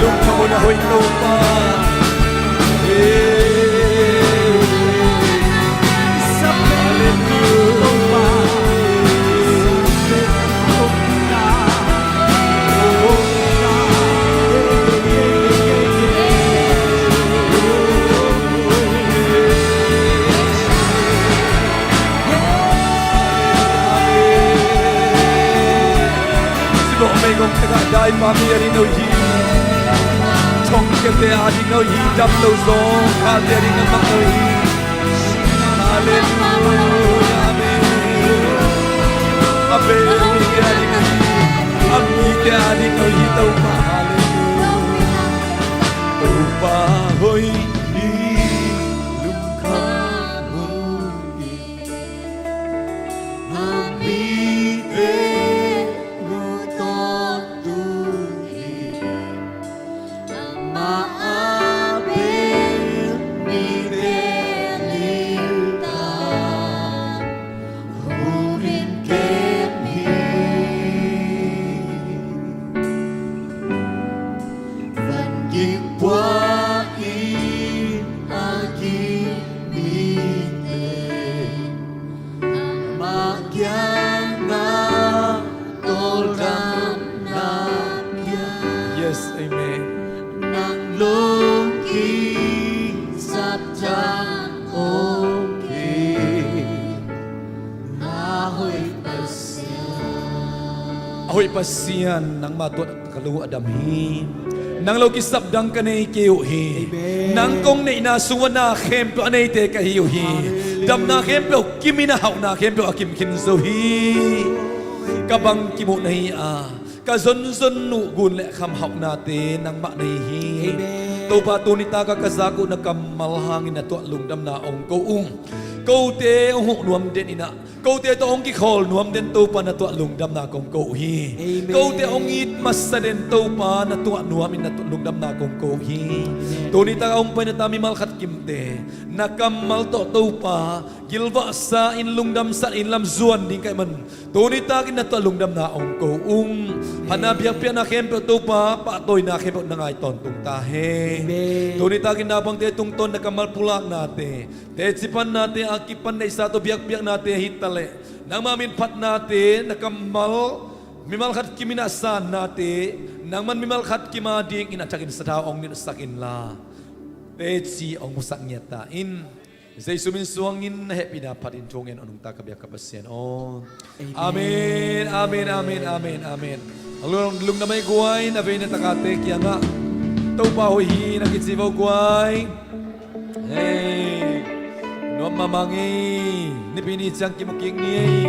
Lungkham un a hoih Topa. Simawh meigong takah daipa mi a ding no hi. Thongkiate a ding no hi. Dam lo zawngkhalte a ding nangmah no hi. Halleluia, amen. A bel mite a ding no hi. A mite a ding no hi Topa. Halleluia. Topa hoih hi. Lungkham hoih hi. A mite mu tawntung hi. Amah a bel mite limtak hun in kem hi. Van kip khua kip a kim mite, amah kiangah tawldamna pia. Yes, amen. Nang lungkim saptan awk hi. A hoih Pasian. A hoih Pasian, nangmah tungah ka lung a dam hi. Nang lo kisap dang ka nei kei uh hi. Amen. Nang kong neihna sung uah na khempeuh a neite ka hi uh hi. Hallelujah. Damna khempeuh kim in, a hauhna khempeuh a kim khin zo hi. Ka bangkim uh na hi a, Ka zonzon uh gun le kham hauhnate nangmah na hi hi. Amen. Topa, tuni taka ka zak uh na kammal hangin na tuah lungdamna ong ko ung. Kote ong huh nuam den in ah, kote tawh ong kikhawl nuam den Topa na tuah lungdamna kong ko uh hi. Amen. Kote ong it masa den Topa na tuah nuam in na tuah lungdamna kong ko uh hi. Amen. Tuni taka ong paina ta mimal khat kimte na kammal tawh Topa gilvahsa in lungdamsa in lam zuan ding ka hih man, tuni takin na tuah lungdamna ong ko ung. Phatna biakpiakna khempeuh Topa, pahtawina khempeuh na ngai tawntung ta hen. Amen. Tuni takin naupangte tungtawn na kammal pulaknate, teci pannate a kipan neihsa tawh biakpiaknate hi taleh, nangma min phatnate na kammal mimal khat kim in a sannate, nangman mimal khat kim a dingin a thakin sathau ong nilhsak inla, teci ong musak ngiat ta in. Jesu min suangin na hehpihna phatin thu ngen ong nungta ka biak ka Pasian aw. Amen. Amen, amen, amen, amen, amen. Lung, lungdam ei guai, na vei na takate kiangah Topa hoih hi na kici vo guai. Hei, nuam mahmah ngei. Nipi ni ciang kimu kik ni ei.